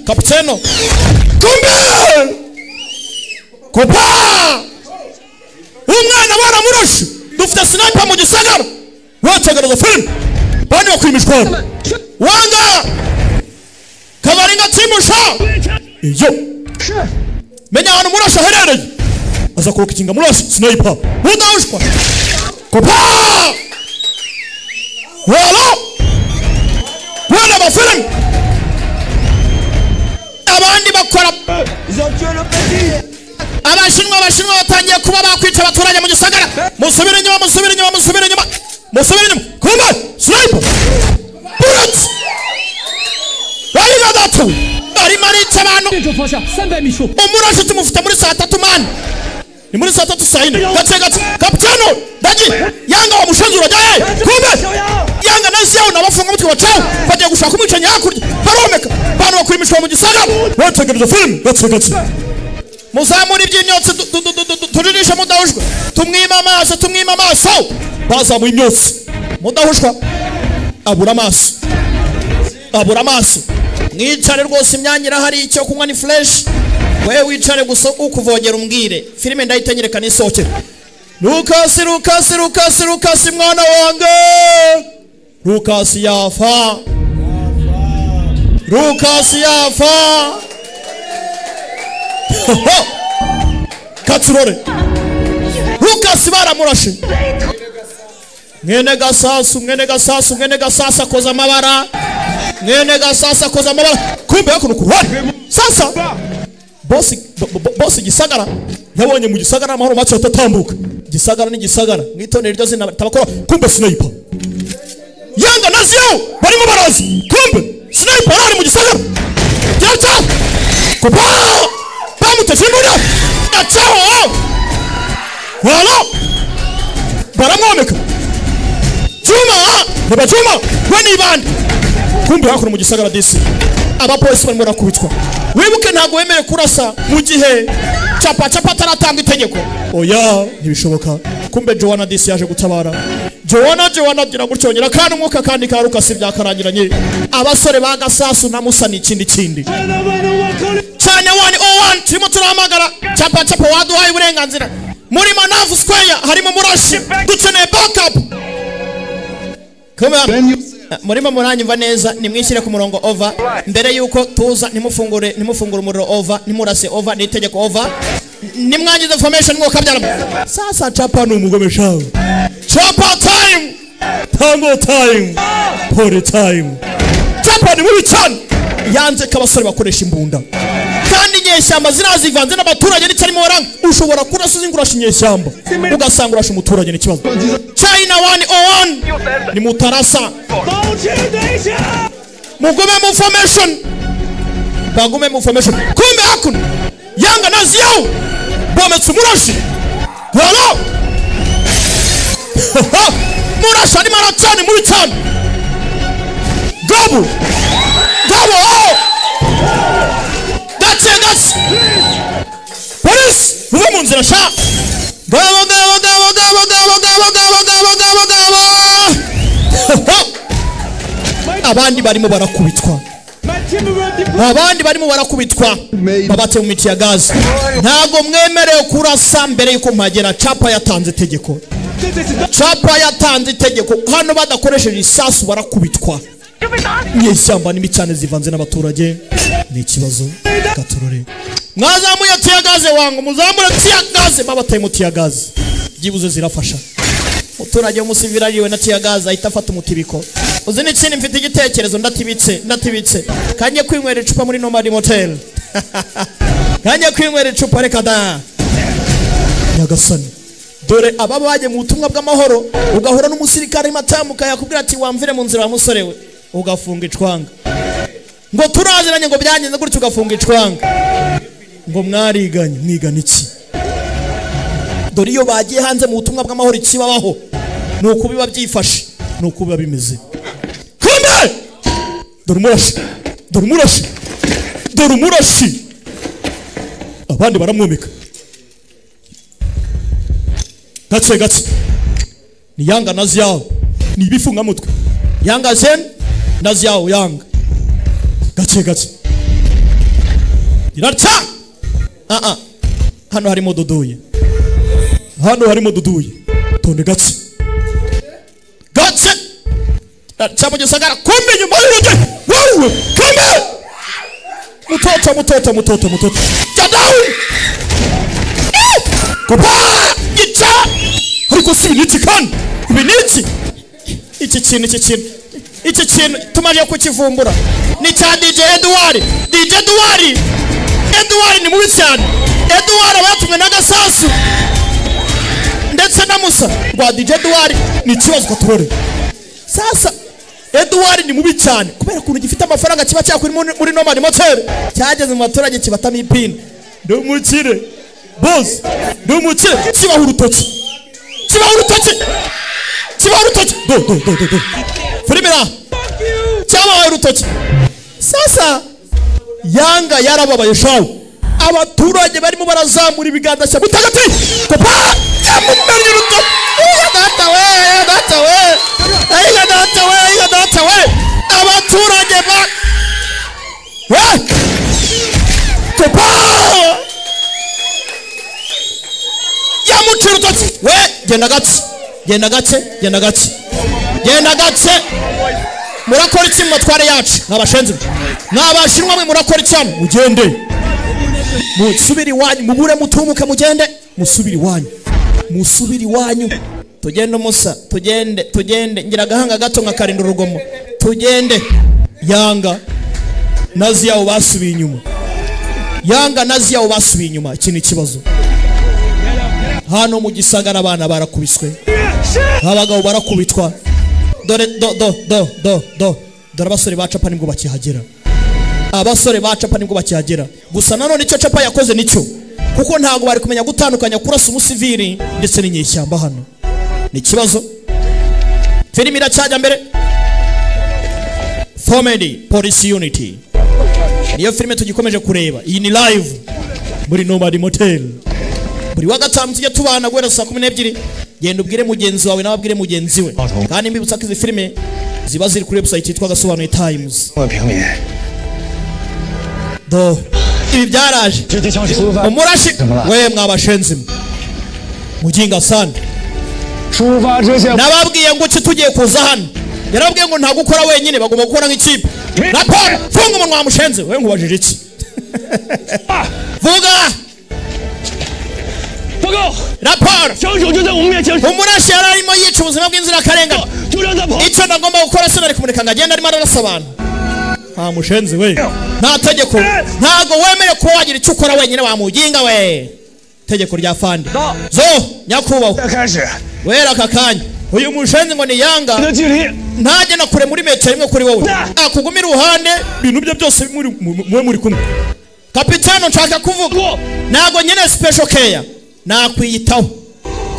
Kapiteno kumbe kopa umwana baramurashe. Dufite sniper mu gisagara. Wetegereza film, bandi bakwiye imishwaro. Wanga kabaringa timusha iyo menya ahantu murashe aherereye, aza kuroka ikinga murashe sniper mudawushwa kopa. Wala wala bafilm abandi bakora. Abashinwa, abashinwa batangiye kuba bakwica abaturage mu gisagara. Musubire inyuma, musubire inyuma, musubire inyuma, musubire inyuma. Kumbe sniper bullet bayiga datu arimo arica abantu. Umurashe tumufite muri saa 3 mani, ni muri saa 3 saa 4 gake gake. Kapitano daji yanga wa mushenzi urajya he? Kumbe yanga nazi yawe nabafunga umutwe bacaho, bagiye gushaka umwicanyi hakurya, baromeka abantu bakura imishoro mu gisagara. Wetegereza film gake gake, muzamura iby'imyotsi turirisha mudahushwa, tumwima amaso, tumwima amaso. Bazamuye imyotsi, mudahushwa abura amaso, abura amaso. Mwicare rwose, imyanya irahari, icyo kunywa ni fresh. Wewe wicare gusa ukuvogera umbwire filime ndahita nyereka nisohokera. Lucas, Lucas, Lucas, Lucas mwana wange. Lucas yafa, Lucas yafa. Katsurore Lucas baramurashe. Mwene Gasasu, mwene Gasasu, mwene Gasasu akoza amabara, mwene Gasasu akoza amabara. Kumbe hakuno ku ruhande sasa bosi gisagara yabonye mu gisagara amahoro make atatambuka. Gisagara ni gisagara, mwitondere iryo zina tabakora. Kumbe sniper yanga naziyo barimo baraza. Kumbe sniper ari mu gisagara. Cyaca kopa bamuteze imbunda acaho. Wala baramwomeka Juma, reba Juma we ni bande. Kumbe hakuno mu gisagara disi abapolisi barimo barakubitwa. Wibuke ntabwo wemerewe kurasa mu gihe chapa chapa ataratanga itegeko. Oya ntibishoboka. Kumbe Joanna disi yaje gutabara. Joanna Joanna gira gucyongera kandi umwuka kandi karuka si byakarangiranye. Abasore ba Gasasu na Musa ni ikindi kindi. China 101 turimo turahamagara Chapa Chapa waduhaye uburenganzira. Muri Manavu Square harimo murashi dukeneye backup. Come murimo muranyumva neza, nimwishyire ku murongo over. Mbere yuko tuza nimufungure umuriro over, nimurase over, ni itegeko over. Nimwangize formation mwoka byara. Sasa Chapa ni umugome shawe. Chapa time, tango time, party time. Chapa ni mubi cyane. Yanze ko abasore bakoresha imbunda. Kandi inyeshyamba zirazivanze n'abaturage n'icyarimo waranga. Ushobora kurasa uzingurasha inyeshyamba ugasanga urasha umuturage n'ikibazo. China 101 ni mutarasa. Mugume mu formation. Bagume mu formation. Kumbe hakuno Yanga nazi yao bometse umurashi. Hello. Murashi arimo aracana muri cyane. Gabu. Gabu. Oh! Gake gake. Polisi muve mu nzira sha. Gabo gabo gabo gabo gabo gabo gabo gabo gabo gabo. Abandi barimo barakubitwa. Abandi barimo barakubitwa babate mu miti ya gazi. Ntago mwemerewe kurasa mbere yuko mpagera. Chapa yatanze itegeko. Chapa yatanze itegeko. Hano badakoresheje isasu barakubitwa. Inyeshyamba n'imicane zivanze n'abaturage ni ikibazo. Gaturore mwazamuye tiyagaze wangu, muzamure tiyagaze. Babataye mu tiyagaze byibuze zirafasha. Umuturage w'umusivili ariwe na tiyagaze ahita afata umutibiko. Uzi n'ikindi, mfite igitekerezo, ndatibitse kanye kwinywera icupa muri Nomad Motel. Kanye kwinywera icupa reka da. Nyagasani, dore aba baje mu butumwa bw'amahoro, ugahura n'umusirikare matamuka yakubwira ati wamvire mu nzira wa musore we, ugafunga icwanga. Ngo turaziranye ngo byangenze gutyo, ugafunga icwanga. Ngo mwariganye, mwigana iki? Dore iyo bagiye hanze mu butumwa bw'amahoro ikibabaho nuko biba byifashe, nuko biba bimeze. Kumbe dore umurashi, dore umurashi, dore umurashi. Abandi baramwomeka. Gake gake. Ni Yanga na Ziao. Ni ibifunga mutwe. Yanga Zen na Ziao Yanga. Gake gake. Iraca. Hano harimo duduye. Hano harimo duduye. Tonde gake. Gake. Iraca mu gisagara kumbe nyuma y'urugi. Wewe kumbe. Mutoto mutoto mutoto mutoto. Jadawu. Kupa. Gica. Ariko si ibiniki kandi ibiniki iki kintu tumariye kukivumbura ni cya DJ Edouard. DJ Edouard ni mubi cyane. Edouard abatumwe na Gasasu ndetse na Musa rwa DJ Edouard ni ikibazo katurore. Sasa Edouard ni mubi cyane kubera ukuntu gifite amafaranga kiba cyakuri muri Nomad Motel, cyageze mu baturage kibatamo ipini. Ndumukire boss, ndumukire, kibaho urutoki, kibaho urutoki, kibaho urutoki. Do do do do do. Filime cyabaye urutoki. Sasa Yanga yarababaye shawo. Abaturage barimo barazamura ibiganza cya mutagatifu. Kopa yamumennye urutoki. Data we, data we. Ayiga data we, ayiga data we. Abaturage ba we. Kopa yamucira urutoki. We genda gake, genda gake, genda gake, genda gake. Murakora iki mu matware yacu? Mwabashenzi mwabashinwa mwe, murakora iki hano? Mugende musubire iwanyu, mubure mutumuke, mugende musubire iwanyu, musubire iwanyu. Tugende Musa, tugende, tugende. Ngira agahanga gato nkakarinda urugomo. Tugende. Yanga nazi yawo basubiye inyuma. Yanga nazi yawo basubiye inyuma. Iki ni ikibazo. Hano mu gisagara abana barakubiswe, abagabo barakubitwa. Dore do do do do do. Dore abasore ba Chapa nibwo bakihagera. Abasore ba Chapa nibwo bakihagera. Gusa nanone icyo Chapa yakoze nicyo, kuko ntago bari kumenya gutandukanya kurasa umusivili ndetse n'inyeshyamba. Hano ni kibazo. Filimi iracyajya mbere. Comedy Police Unity niyo filime tugikomeje kureba. Iyi ni live muri Nomad Motel. Buri wa gatanu tujya tubana guhera saa 12. Genda ubwire mugenzi wawe nawe abwire mugenzi we. Kandi mbibutsa ko izi filime ziba ziri kuri website yitwa Gasobanuye Times. Do ibi byaraje. Umurashi we mwabashenzi mujinga sana. Nababwiye ngo ki tugiye kuza hano. Yarabwiye ngo nta gukora wenyine, bagomba gukora nk'ikipe. Raporo, funga umunwa wa mushenzi we, nkubajije iki? Vuga. Raporo. Umurashi yari arimo yica ubuzima bw'inzirakarengane. Icyo nagomba gukora sinari kumureka ngo agende arimo ararasa abantu. Nta mushenzi we, nta tegeko, ntago wemere kuba wagira icyo ukora wenyine wa mujinga we. Tegeko rya fande. Zo nyakubahwa. Wera aka kanya uyu mushenzi ngo ni yanga ntajye na kure muri metero imwe kuri wowe, akuguma iruhande, ibintu bye byose muwe muri kumwe. Kapitano nshaka kuvuga ntago nyine special care nakwiyitaho.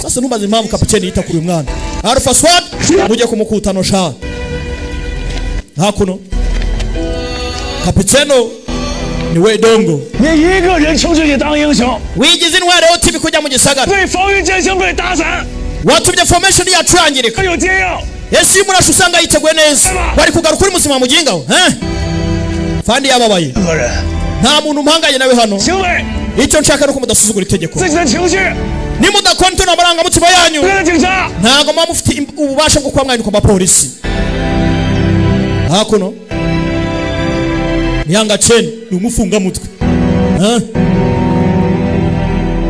Sasa ntumbaze impamvu kapiteni yita kuri uyu mwana. Alpha Squad mujye kumukutano sha. Hakuno kapiteno ni we dongo. Wigize intwari yo tibi kujya mu gisagara. Watumye formation yacu yangirika. Ese iyo umurashi usanga yiteguye neza wari kugaruka uri muzima mujinga we? Fandi yababaye. Nta muntu mpanganye nawe hano. Icyo nshaka nuko mudasuzugura itegeko. Nimudakontona amarangamutima yanyu ntago muba mufite ububasha bwo kuba mwandikwa abapolisi. Hakuno Yanga Chen ni umufungamutwe.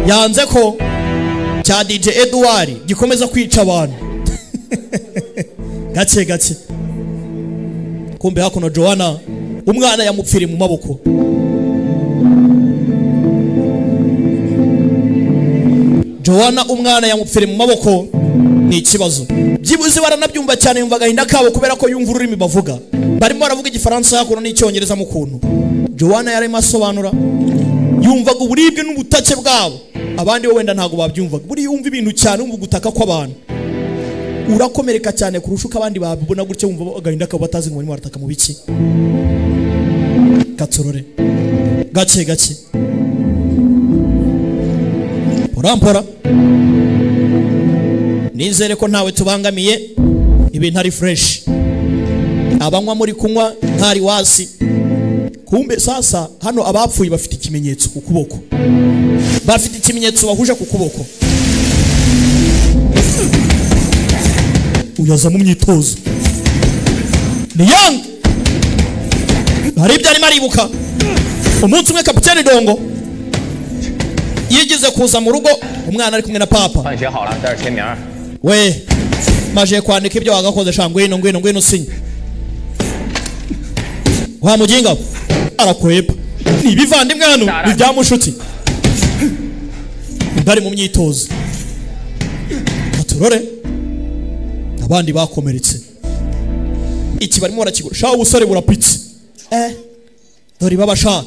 Yanze ko cya DJ Edouard gikomeza kwica abantu. Gake gake. Kumbe hakuno Joanna umwana yamupfiriye mu maboko. Joanna umwana yamupfiriye mu maboko ni ikibazo. Byibuze baranabyumva cyane, yumva agahinda kabo kubera ko yumva ururimi bavuga. Barimo baravuga igifaransa hakuno n'icyongereza mu kuntu. Joanna yarimo asobanura, yumvaga uburibwe n'ubutake bwabo. Abandi bo wenda ntago babyumvaga. Buri yumva ibintu cyane, umva gutaka kw'abantu. Urakomereka cyane kurusha uko abandi babibona gutyo, wumva agahinda kabo batazi ngo barimo barataka mu biki. Katsorore. Gake gake. Porampora. Nizere ko ntawe tubangamiye, ibintu ari fresh. Abanywa muri kunywa ntari wasi. Kumbe sasa hano abapfuye bafite ikimenyetso ku kuboko. Bafite ikimenyetso bahuje ku kuboko. Uyaza mu myitozo. Ni Yang. Hari ibyo arimo aribuka. Umunsi umwe kapiteni Dongo yigeze kuza mu rugo, umwana ari kumwe na papa. We maje kwandika ibyo wagakoze sha, ngwino ngwino ngwino usinye. Wa mujinga arakweba. Ni ibivandimwe hano ni bya mushuti. Bari mu myitozo. Baturore abandi bakomeretse. Iki barimo barakigura. Sha ubusore burapitse. Dore baba sha.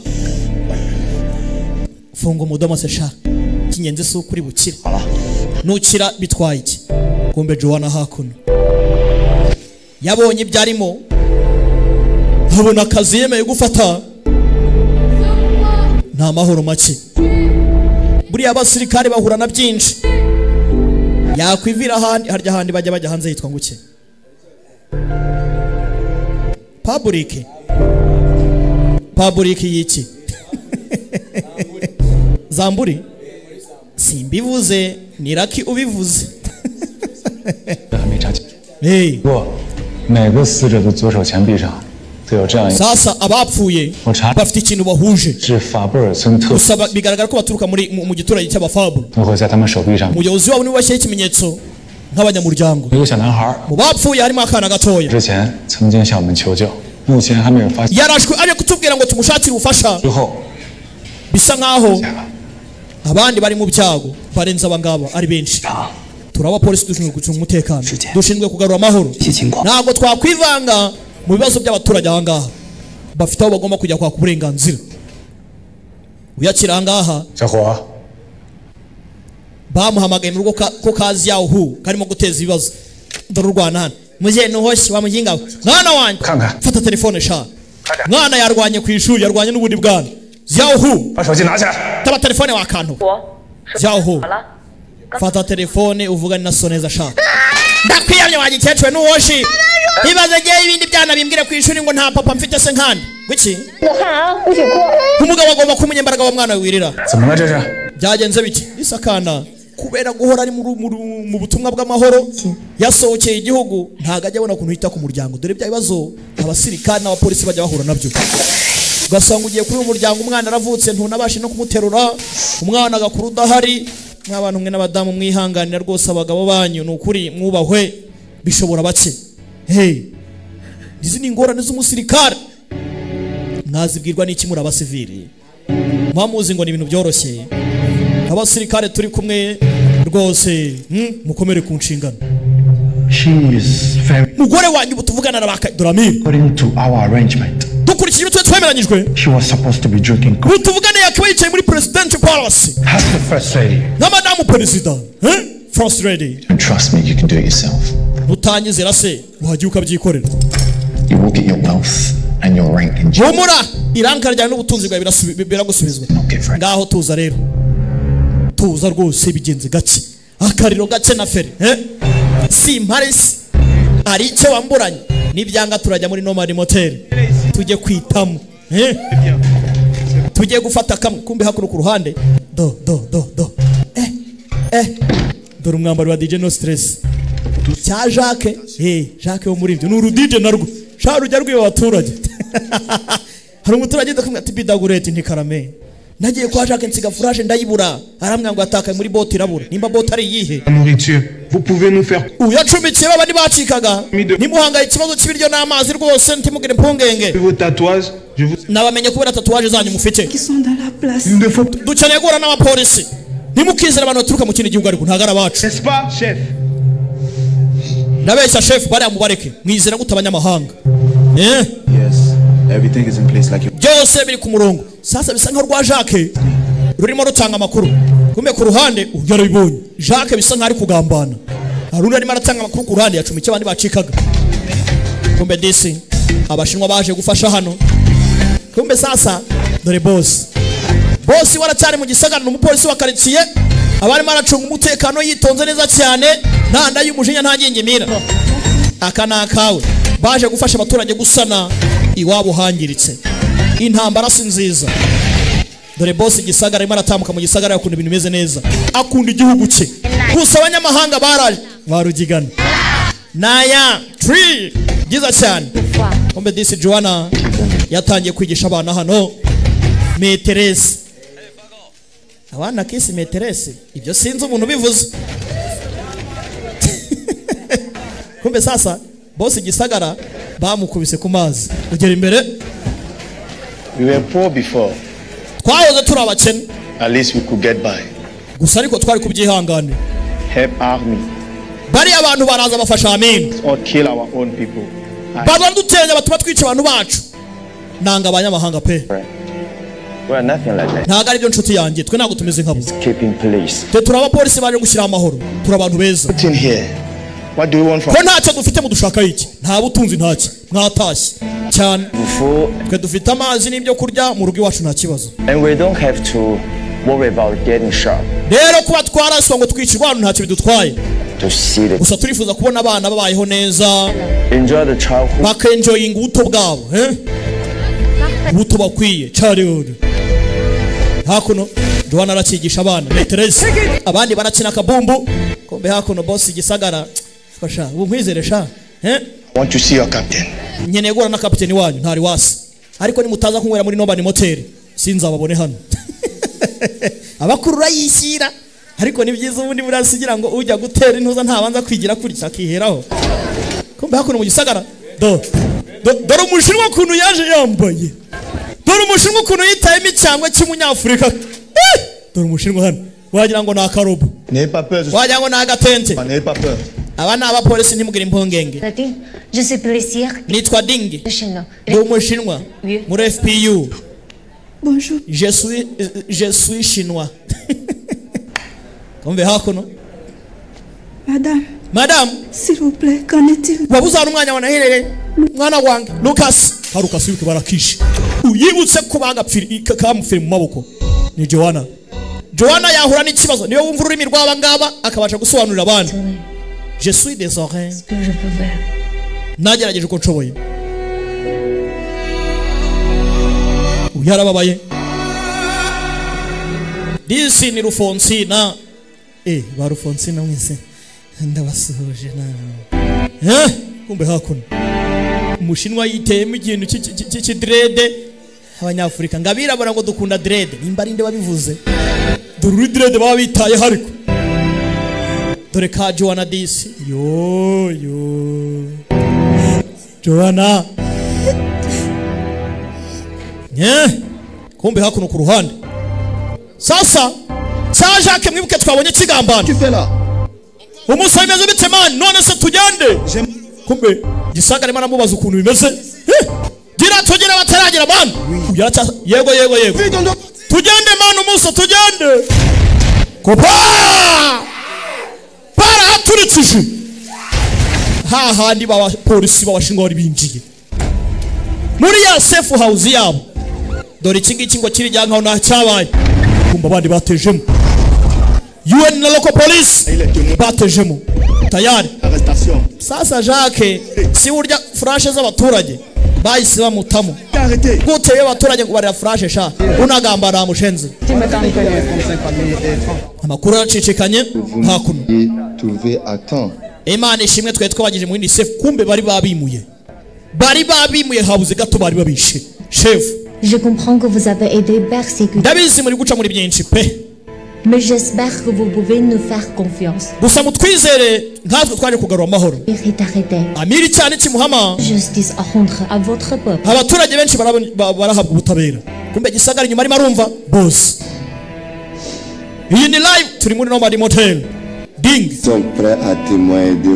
Funga umudomo se sha. Kinyenze si ukuri bukira. Nukira bitwaye iki? Kumbe Joanna hakuno yabonye ibyarimo, abona akazi yemeye gufata. Nta mahoro make. Buriya abasirikare bahura na byinshi. Yakwivira ahandi, harya handi bajya bajya hanze yitwa nguke. Public. Public yiki? Zamburi? Simbivuze, ni Raki ubivuze. Sasa abapfuye bafite ikintu bahuje. Gusa bigaragara ko baturuka muri mu giturage cy'abafabro. Umuyobozi wabo niwe washyiraho ikimenyetso nk'abanyamuryango. Mu bapfuye harimo akana gatoya. Yarashwe aje kutubwira ngo tumushakire ubufasha. Bisa nkaho abandi bari mu byago barenze abangaba ari benshi. Turaba polisi dushinzwe gucunga umutekano, dushinzwe kugarura amahoro. Ntabwo twakwivanga mu bibazo by'abaturage aha ngaha. Bafite aho bagomba kujya kwaka uburenganzira. Uyakira aha ngaha bamuhamagaye mu rugo ko kazi yaho hu karimo guteza ibibazo. Dore urwana hano. Mujye nuhoshye wa mujinga we. Mwana wanjye fata telefone sha. Mwana yarwanye ku ishuri, yarwanye n'ubundi bwana. Yaho hu. Taba telefone wakantu. Jyaho fata telefone uvugane na so neza shaka. Ndakwiyamye wa gikecuru n'uwoshi. Ibaze giye ibindi byana bimbwire ku ishuri ngo nta papa mfite se nkandi. Gwiki? Umugabo agomba kumenya imbaraga wa mwana wirira. Byagenze biki? Isakana kubera guhora ari mu butumwa bw'amahoro yasohokeye igihugu ntago ajya abona ukuntu yita ku muryango. Dore bya bibazo abasirikare n'abapolisi bajya bahura nabyo. Ugasanga ugiye kuri umuryango umwana aravutse ntunabashe no kumuterura, umwana agakura udahari. Nk'abantu mwe n'abadamu mwihanganira rwose abagabo banyu ni ukuri mwubahwe bishobora bake. Hey, izi ni ingorane z'umusirikare mwazibwirwa n'iki muri abasivili? Mwamuzi ngo ni ibintu byoroshye. Abasirikare turi kumwe rwose mukomere ku nshingano. Mugore wanyu ubu tuvugana na Doramir. According to our arrangement, dukurikije ibyo twemeranyijwe, she was supposed to be drinking coffee. Tuvugane yakaba yicaye muri presidential palace. As the first lady. Na madamu perezida. First lady. And trust me, you can do it yourself. Utanyizera se wajya ukabyikorera. You will get your wealth and your rank in jail. Humura iranka ryawe n'ubutunzi bwawe biragusubizwa. Ngaho tuza rero. Tuza rwose bigenze gake. Akariro gake na feri. Si Paris ari icyo wamburanye nibyanga turajya muri Nomad Motel tujye kwitamo tujye gufata kamwe. Kumbe hakuno ku ruhande do do do do dore umwambaro wa DJ No Stress cya Jacques. Jacques wo muri ibyo ni uru DJ narwo sha rujya rwiba abaturage. Hari umuturage ndakumwe ati bidagurete ntikarame nagiye kwa Jacques nsiga furage ndayibura aramwa ngo atakaye muri bote irabura nimba bote ari yihe. Vous pouvez nous faire uyacumikiye babandi bacikaga nimuhangaye ikibazo cy'ibiryo n'amazi rwose ntimugire impungenge. Vos tatouages, je vous nabamenye kubera tatouage zanyu mufite. Qui sont dans la place. Dukeneye guhura n'abapolisi. Ntimukizere abantu baturuka mu kindi gihugu ariko ntagara abacu. N'est-ce pas chef? Ndabeshya chef bariya mubareke mwizera gute abanyamahanga? Yes, everything is in place like you. Byose biri ku murongo. Sasa bisa nkaho rwa Jacques rurimo rutanga amakuru. Kumbe ku ruhande yarabibonye. Jacques bisa nkaho ari kugambana. Haruna arimo aratanga amakuru ku ruhande yacumikiye abandi bacikaga. Kumbe disi abashinwa baje gufasha hano. Kumbe sasa dore boss. Boss waracyari mu gisagara n'umupolisi wa quartier abarimo aracunga umutekano yitonze neza cyane nta nda y'umujinya nta ngingimira. Aka nakawe baje gufasha abaturage gusana iwabo hangiritse. Intambara si nziza. Dore boss gisagara arimo aratambuka mu gisagara akunda ibintu bimeze neza. Akunda igihugu cye. Gusa abanyamahanga baraje barugigana. Naya tree byiza cyane. Kumbe disi Joanna yatangiye kwigisha abana hano meterese. Abana kisi meterese ibyo sinzi umuntu bivuze. Kumbe sasa boss gisagara bamukubise ku mazi. Ugera imbere. We were poor before. Twahoze turi abakene. At least we could get by. Gusa ariko twari kubyihanganira. Help army. Bari abantu baraza bafasha amin. Or kill our own people. Badutenya batuma twica abantu bacu. Nanga abanyamahanga pe. We are nothing like that. Ntago ari byo nshuti yanjye twe ntago tumeze nkabo. Keeping police. Twe turi abapolisi baje gushyira amahoro. Turi abantu beza. Put in here. What do you want from? Ko ntacyo dufite mudushaka iki? Nta butunzi ntacyo. Mwatashye cyane. Twe dufite amazi n'ibyo kurya mu rugo iwacu nta kibazo. And we don't have to worry about getting shot. Rero kuba twaraswa ngo twicirwe hano ntacyo bidutwaye. To see the Gusa turifuza kubona abana babayeho neza. Enjoy the childhood. Bakenjoyinga ubuto bwabo, Ubuto bakwiye childhood. Hakuno Joanna arakigisha abana meterese. Abandi barakina akabumbu. Kumbe hakuno boss gisagara. Fasha, ubu nkwizere sha. Want to see your captain. Nkeneye guhura na kapiteni wanyu ntari wasi. Ariko nimutaza kunywera muri Nomad Motel sinzababone hano. Abakuru urayishyira. Ariko ni byiza ubundi burasigira ngo ujya gutera intuza ntabanza kwigira kurya akiheraho. Kumbe hakuno mu gisagara do dore umushinwa ukuntu yaje yambaye. Dore umushinwa ukuntu yitayemo icyangwe cy'umunyafurika. Dore umushinwa hano wagira ngo ni akarobo. Wagira ngo ni agatente. Aba ni abapolisi ntimugire impungenge. Je suis policière. Nitwa Dingi. Ndi umushinwa muri FPU. Bonjour. Je suis chinois. Kumbe hakuno. Madame. Madame. S'il vous plaît, qu'en est-il? Wabuzana umwana wa naherere. Mwana wange Lucas. Haruka wibuke barakishe. Uyibutse ko bagapfira kamupfira mu maboko. Ni Joanna. Joanna yahura n'ikibazo niyo wumva ururimi rw'aba ngaba akabasha gusobanurira abandi. Je suis désolé. Nagerageje uko nshoboye. Uyu yarababaye. Disi ni Rufonsina. Ba Rufonsina mwese ndabasuhuje na. Kumbe hakuno umushinwa yiteyemo ikintu cy'idrede. Abanyafurika ngabirabura ngo dukunda dread, nimba ari nde wabivuze. Dore uri dread baba bitaye hariko. Dore ka Joanna disi. Yo yo. Joanna. Kumbe hakuno ku ruhande. Sasa sa Jacques mwibuke twabonye kigambana. Umusa bimeze bite man? None se tugende. Kumbe gisagara imana mubaza ukuntu bimeze. Gira tugera bataragira man. Yego yego yego. Tugende man umusa tugende. Kopa! Baraturikije. Ha handi baba polisi babashinga bari binjiye. Muri ya safe house yabo. Dore iki ngiki ngo kiri nkaho nta cyabaye. Kumba abandi batejemo. UN na local police batejemo. Tayari. Sasa Jacques si urya flashe z'abaturage bahise bamutamo. Gute abaturage ngo barira flashe sha unagamba ramushenze. Amakuru aracicikanye hakuno. Imana ishimwe twe twabagije mu yindi safe kumbe bari babimuye. Bari babimuye habuze gato bari babishe. Chef. Je comprends que vous avez été persécuté. Ndabizi muri guca muri byinshi pe. Mais j'espère que vous pouvez nous faire confiance. Gusa mutwizere nkatwe twaje kugarura amahoro. Amiri cyane kimuhama. Justice à rendre à votre peuple. Abaturage benshi barahabwa ubutabera. Kumbe gisagara inyuma arimo arumva boss. Iyi ni live turi muri Nomad Motel. Ding.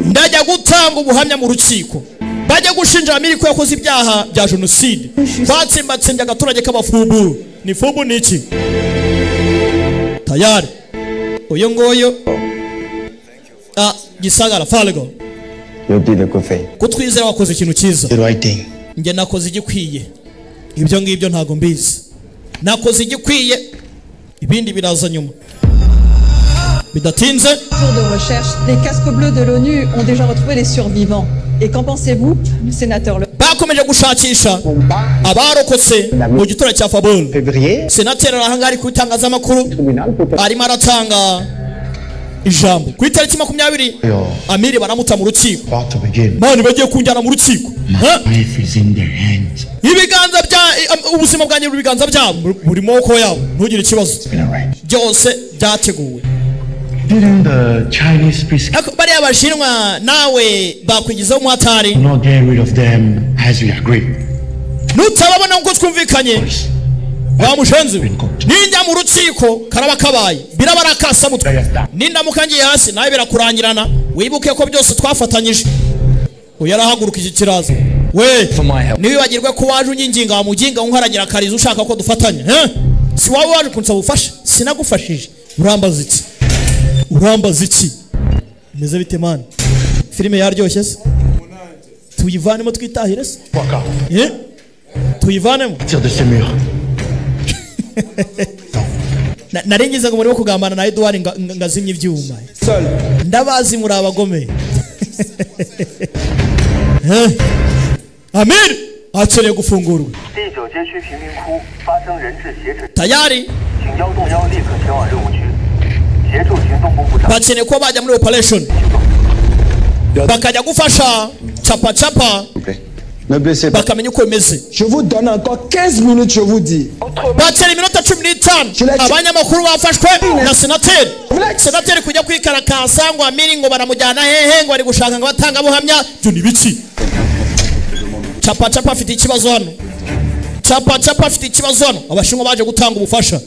Ndajya gutanga ubuhamya mu rukiko. Bajya gushinja Amiri ko yakoze ibyaha bya genocide. Batsimbatsimbye agaturage k'abafubu. Ni fubu niki? Tayari. Uyu nguyu gisagara Falgo. Kutwizera wakoze ikintu cyiza. Njye nakoze igikwiye. Ibyo ngibyo ntago mbizi. Nakoze igikwiye ibindi biraza nyuma. Bidatinze. Jour de recherche, les casques bleus de l'ONU ont déjà retrouvé les survivants. Et qu'en pensez-vous, sénateur Le bakomeje gushakisha abarokotse mu gitura cya Fabul. Senateri arahanga ari kutangazamakuru arimo aratanga ijambo ku itariki 20 Amiri baramuta mu rukiko. Mani bagiye kunjyana mu rukiko. Ibiganza bya ubuzima bwanjye buri biganza byabo buri moko yabo ntugire ikibazo. Byose byateguwe. Bariya abashinwa nawe bakwigizaho umuhatari. Nutababona nkuko twumvikanye bamushenze ninjya mu rukiko karaba kabaye biraba arakasa mutwe nindamuka ngiye hasi nawe birakurangirana wibuke ko byose twafatanyije. Uyu arahaguruka iki kiraza we ntiwibagirwe ko waje unyinginga wamuginga unkaragira akariza ushaka ko dufatanya. Si wowe waje kunsaba ubufasha sinagufashije. Urambaza iki? Urambaza iki? Meze bite man? Filime yaryoshye se? Tuyivanemo twitahire se? Tuyivanemo? Narengize ngo muri kugambana na Edouard ngazimye ibyuma. Ndabazi muri abagome. Amir akeneye gufungurwa. Tayari. Bakeneye ko bajya muri operation bakajya gufasha chapa chapa bakamenya uko bimeze. Je vous donne encore 15 minutes, je vous dis. Bakeneye iminota 15. Abanyamakuru bafashwe na senateri. Senateri kujya kwikarakasa ngo Amiri ngo baramujyana hehe ngo ari gushaka ngo batanga buhamya. Byo ni biki? Chapa chapa afite ikibazo hano. Chapa chapa afite ikibazo hano. Abashinwa baje gutanga ubufasha.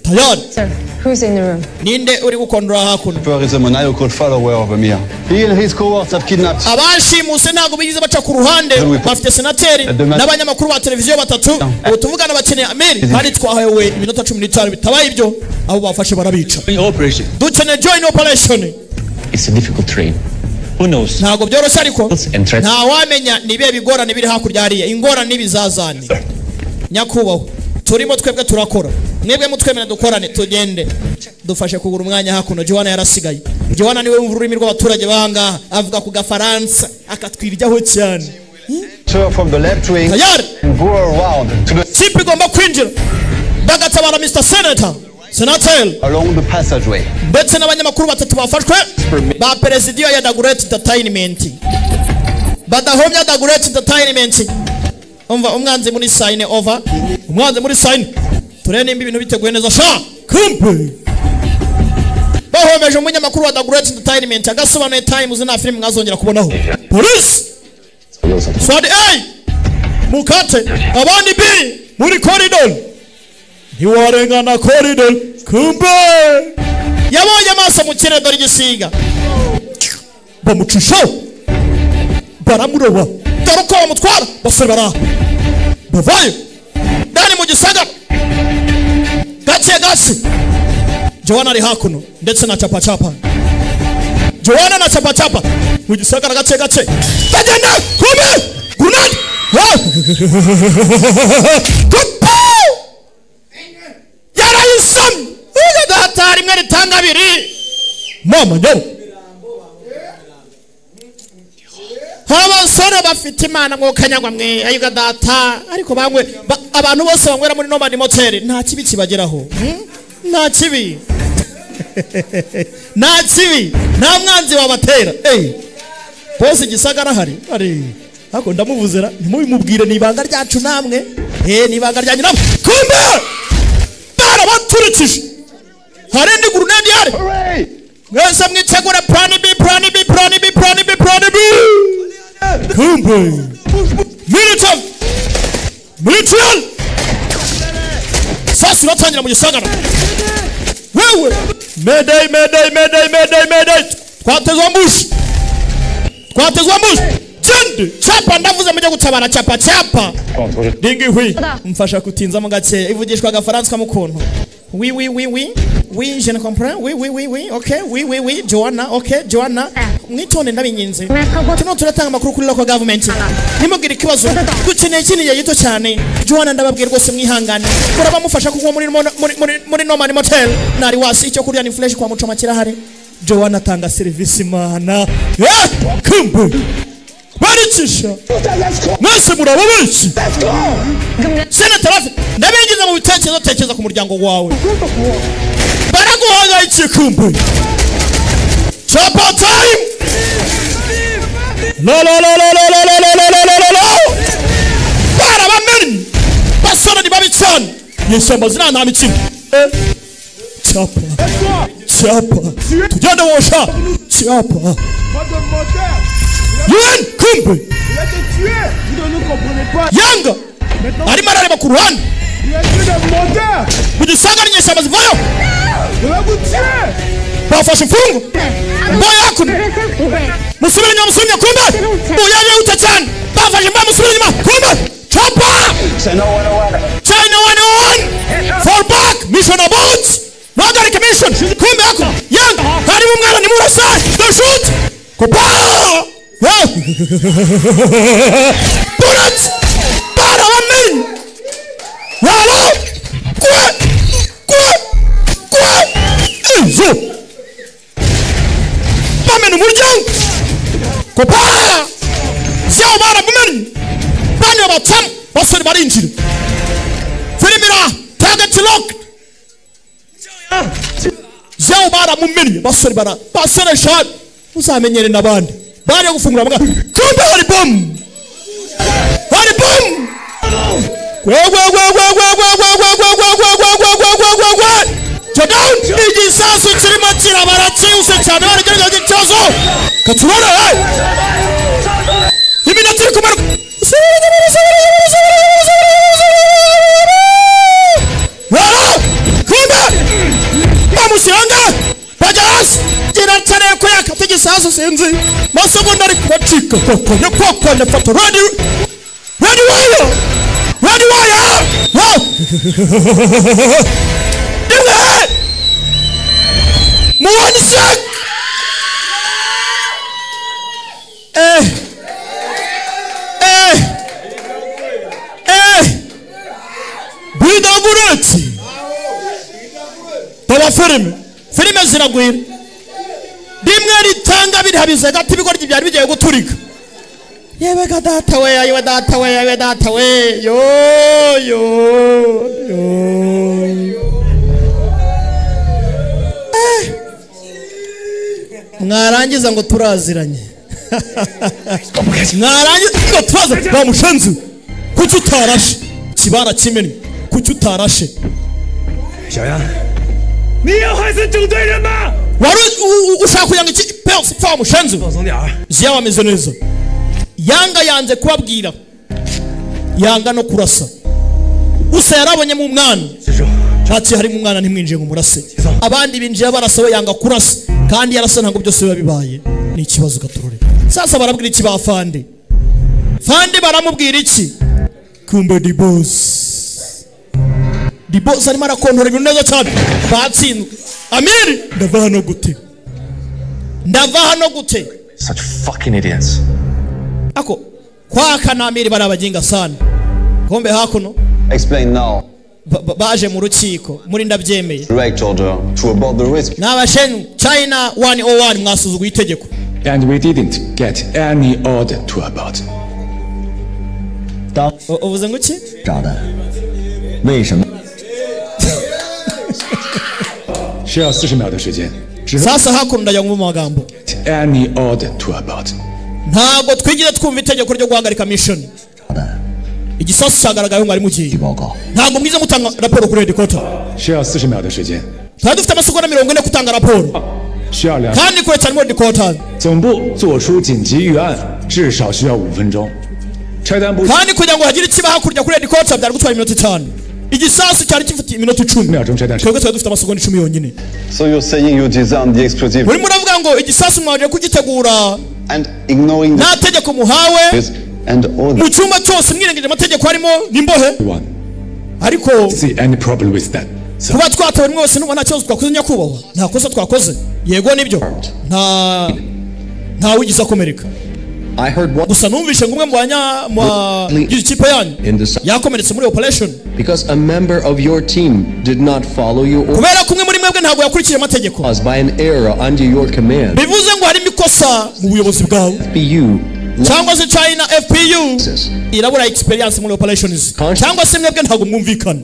Tayari. Sir, who's in the room? Ninde uri gukondora hakuno? Is a maniacal follower of Amir. He and his cohorts have kidnapped. Abashimuse ntago bigize baca ku ruhande bafite senateri n'abanyamakuru ba televiziyo batatu ubu tuvugana bakeneye Amir kandi twahawe iminota 15 bitabaye ibyo abo bafashe barabica. Dukeneye join operation. It's a difficult train. Who knows? Ntago byoroshye ariko nta wamenya nibe bigorane biri hakurya hariya ingorane n'ibizazane. Nyakubahwa turimo twebwe turakora Mwebwe mutwemere dukorane tugende. Dufashe kugura umwanya hakuno. Joanna yarasigaye. Joanna niwe wumva ururimi rw'abaturage banga, avuga ku gafaransa akatwiryaho cyane. From the left wing and go around to the Kipe igomba kwinjira bagatabara Mr. Senator Senatel along the passageway. Ndetse n'abanyamakuru batatu bafashwe ba presidio ya The Great Entertainment. Badahomya The Great Entertainment. Umva umwanzi muri sign over. Umwanzi muri sign. Turene nimba ibintu biteguye neza sha. Kumbe bahomeje umunyamakuru wa The Great Entertainment agasobanuye Times na film mwazongera kubonaho. Police Sword A mukate abandi B muri corridor. Ntiwarengana corridor. Kumbe yabonye amaso mu kirere dore igisiga. Bamucisha baramuroba dore uko bamutwara. Basore bara bavayo ndani mu gisagara gake gake. Joanna ari hakuno ndetse na chapa chapa. Joanna na chapa chapa mu gisagara gake gake. Bagenda kumbe grenade. Yarayisam uga data rimwe ritanga abiri. Mama nyo abasore bafite imana mwokanyagwa mwe ayuga data ariko bangwe abantu bose banywera muri Nomad Motel nta kibi kibageraho. Nta kibi. Nta kibi. Nta mwanzi wabatera. Eh bose igisagara hari ari hako ndamuvuzera ntimubimubwire ni ibanga ryacu namwe. Ni ibanga ryanyu namwe. Kumbe barabaturikije. Hari indi grenade yari. Mwese mwitegura plan B plan B plan B plan B plan B. Kumbe military military sasa uratangira mu gisagara. Wewe mayday mayday mayday mayday mayday. Twatezwa ambush. Twatezwa ambush. Jende chapa ndavuze mujye gutabara chapa chapa. Dingi hui mfasha kutinza mu gake ivugishwa agafaransa mukuntu. Oui oui oui oui oui je ne comprends oui oui oui oui OK oui oui oui Joanna OK Joanna mwitonde ndabinginze. Tuno turatanga amakuru kuri local government. Nimubwire ikibazo dukeneye ikindi gihe gito cyane. Joanna ndababwira rwose mwihangane. Murabamufasha kuko muri muri Nomad Motel nari wasi icyo kurya ni fresh kwa mucoma kirahari. Joanna atanga service mana. Kumbe baricisha mwese murababiki. Senator ndabingiza mu bitekerezo tekereza ku muryango wawe. Baraguhangayikiye kumbe. Chapa time. La la la la la la la la la la la la. Barabamenye. Basore ni babi cyane. Yishyamba zina nta mikino. Chapa. Chapa. Tugende wosha. Chapa. UN kumbe. Yanga arimo arareba ku ruhande. Mu gisagara inyeshyamba zivayo. Bafashe imfungo. Mboya hakuno. Musubire inyuma musubire inyuma kumbe. Mboya yihuta cyane. Bafashe imboya musubire inyuma kumbe. Chapa. China 101. Fall back. Mission abort. Muhagarike mission. Kumbe hakuno. Yanga harimo umwana nimurasa. Don't shoot. Kopa. Bullet. Barabamenye. Walo. Kwe. Kwe. Kwe. Ejo. Bamena umuryango. Kopa. Zao baramumenye. Bane batamu. Basore barinjira. Filimira. Target locked. Zao baramumenye. Basore bara. Basore shot. Uzamenyere n'abandi. Bari gufungura mbwa. Kumbe hari bomb. Hari bomb. Gwe gwe gwe gwe gwe gwe gwe gwe gwe gwe gwe gwe gwe gwe gwe gwe gwe. Down. Igisasu kirimo kirabara cyihuse cyane baragerageza ikibazo. Katurara. Iminota iri kumanuka. Kumbe bamushyiranga bajya hasi. Gira ko yakata igisasu sinzi. Masegonda ari kubacika kokonya kokonya fata ready. Ready wire. Ready wire. Rimwe. Mu 1 sec. Bidagureti. Ziragwira rimwe ritanga birihabize gati ibigoryi byari bigiye guturika. Yewe ga data we, yewe data we, yewe data we, yo yo yo. Mwarangiza ngo turaziranye. Mwarangiza ngo turaziranye. Bamushenzi kuki utarashe? Kibara kimennye kuki utarashe? Wari ushaka kugira ngo iki pfa mushenzi Ziyawe ameze neza. Yanga yanze kubabwira, yanga no kurasa. Gusa yarabonyemo umwana ati harimo umwana ntimwinjiye ngo murase. Abandi binjiye barasa, we yanga kurasa, kandi yarasa ntabwo byose biba bibaye. Ni ikibazo gaturure. Sasa barabwira iki ba fande? Fande baramubwira iki? Kumbe di boss, di boss arimo arakontora ibintu neza cyane. Batsinzwe. Amiri, ndava hano gute? Ndava hano gute? Such fucking idiots. Ako kwaka na Amiri bari abaginga sana. Kombe hakuno. Explain now. Baje mu rukiko muri ndabyemeye. Direct order to abort the risk. Nabashen China 101 mwasuzuguye itegeko. And we didn't get any order to abort. Uvuze ngo iki? 炸弹为什么？ 需要40秒的时间。 Sasa hakuno ndajya mu magambo. Any order to abort. Ntabwo twigeze twumva itegeko ryo guhagarika mission. Igisasu cyagaragaye ngo ari mugiye. Ntabwo mwize mutanga raporo kuri headquarter. 需要40秒的时间。 Twari dufite amasegonda 40 gutanga raporo. 需要2 kandi kure cyane muri headquarter. 总部做出紧急预案至少需要5分钟。拆弹部 kandi kugira ngo hagire ikiba hakurya kuri headquarter byari gutwara iminota 5. Igisasu cyari gifite iminota 10. Twebwe twari dufite amasegonda 10 yonyine. So you're saying you designed the explosive. Muri muravuga ngo igisasu mwaje kugitegura and ignoring the nta tegeko muhawe and all mu cyumba cyose mwirengagije amategeko harimo n'imbohe. Ariko see any problem with that. Kuba twatawe mwose n'ubu nta kibazo twakoze nyakubahwa, nta kosa twakoze. Yego nibyo, nta wigize akomereka. Gusa numvishe ngo umwe mu banyagize ikipe yanyu yakomeretse muri operation because a member of your team did not follow your orders. Kubera ko umwe muri mwebwe ntabwo yakurikije amategeko. Caused by an error under your command. Bivuze ngo harimo ikosa mu buyobozi bwawe. FPU cyangwa se China FPU irabura experience muri operations, cyangwa se mwebwe ntabwo mwumvikana.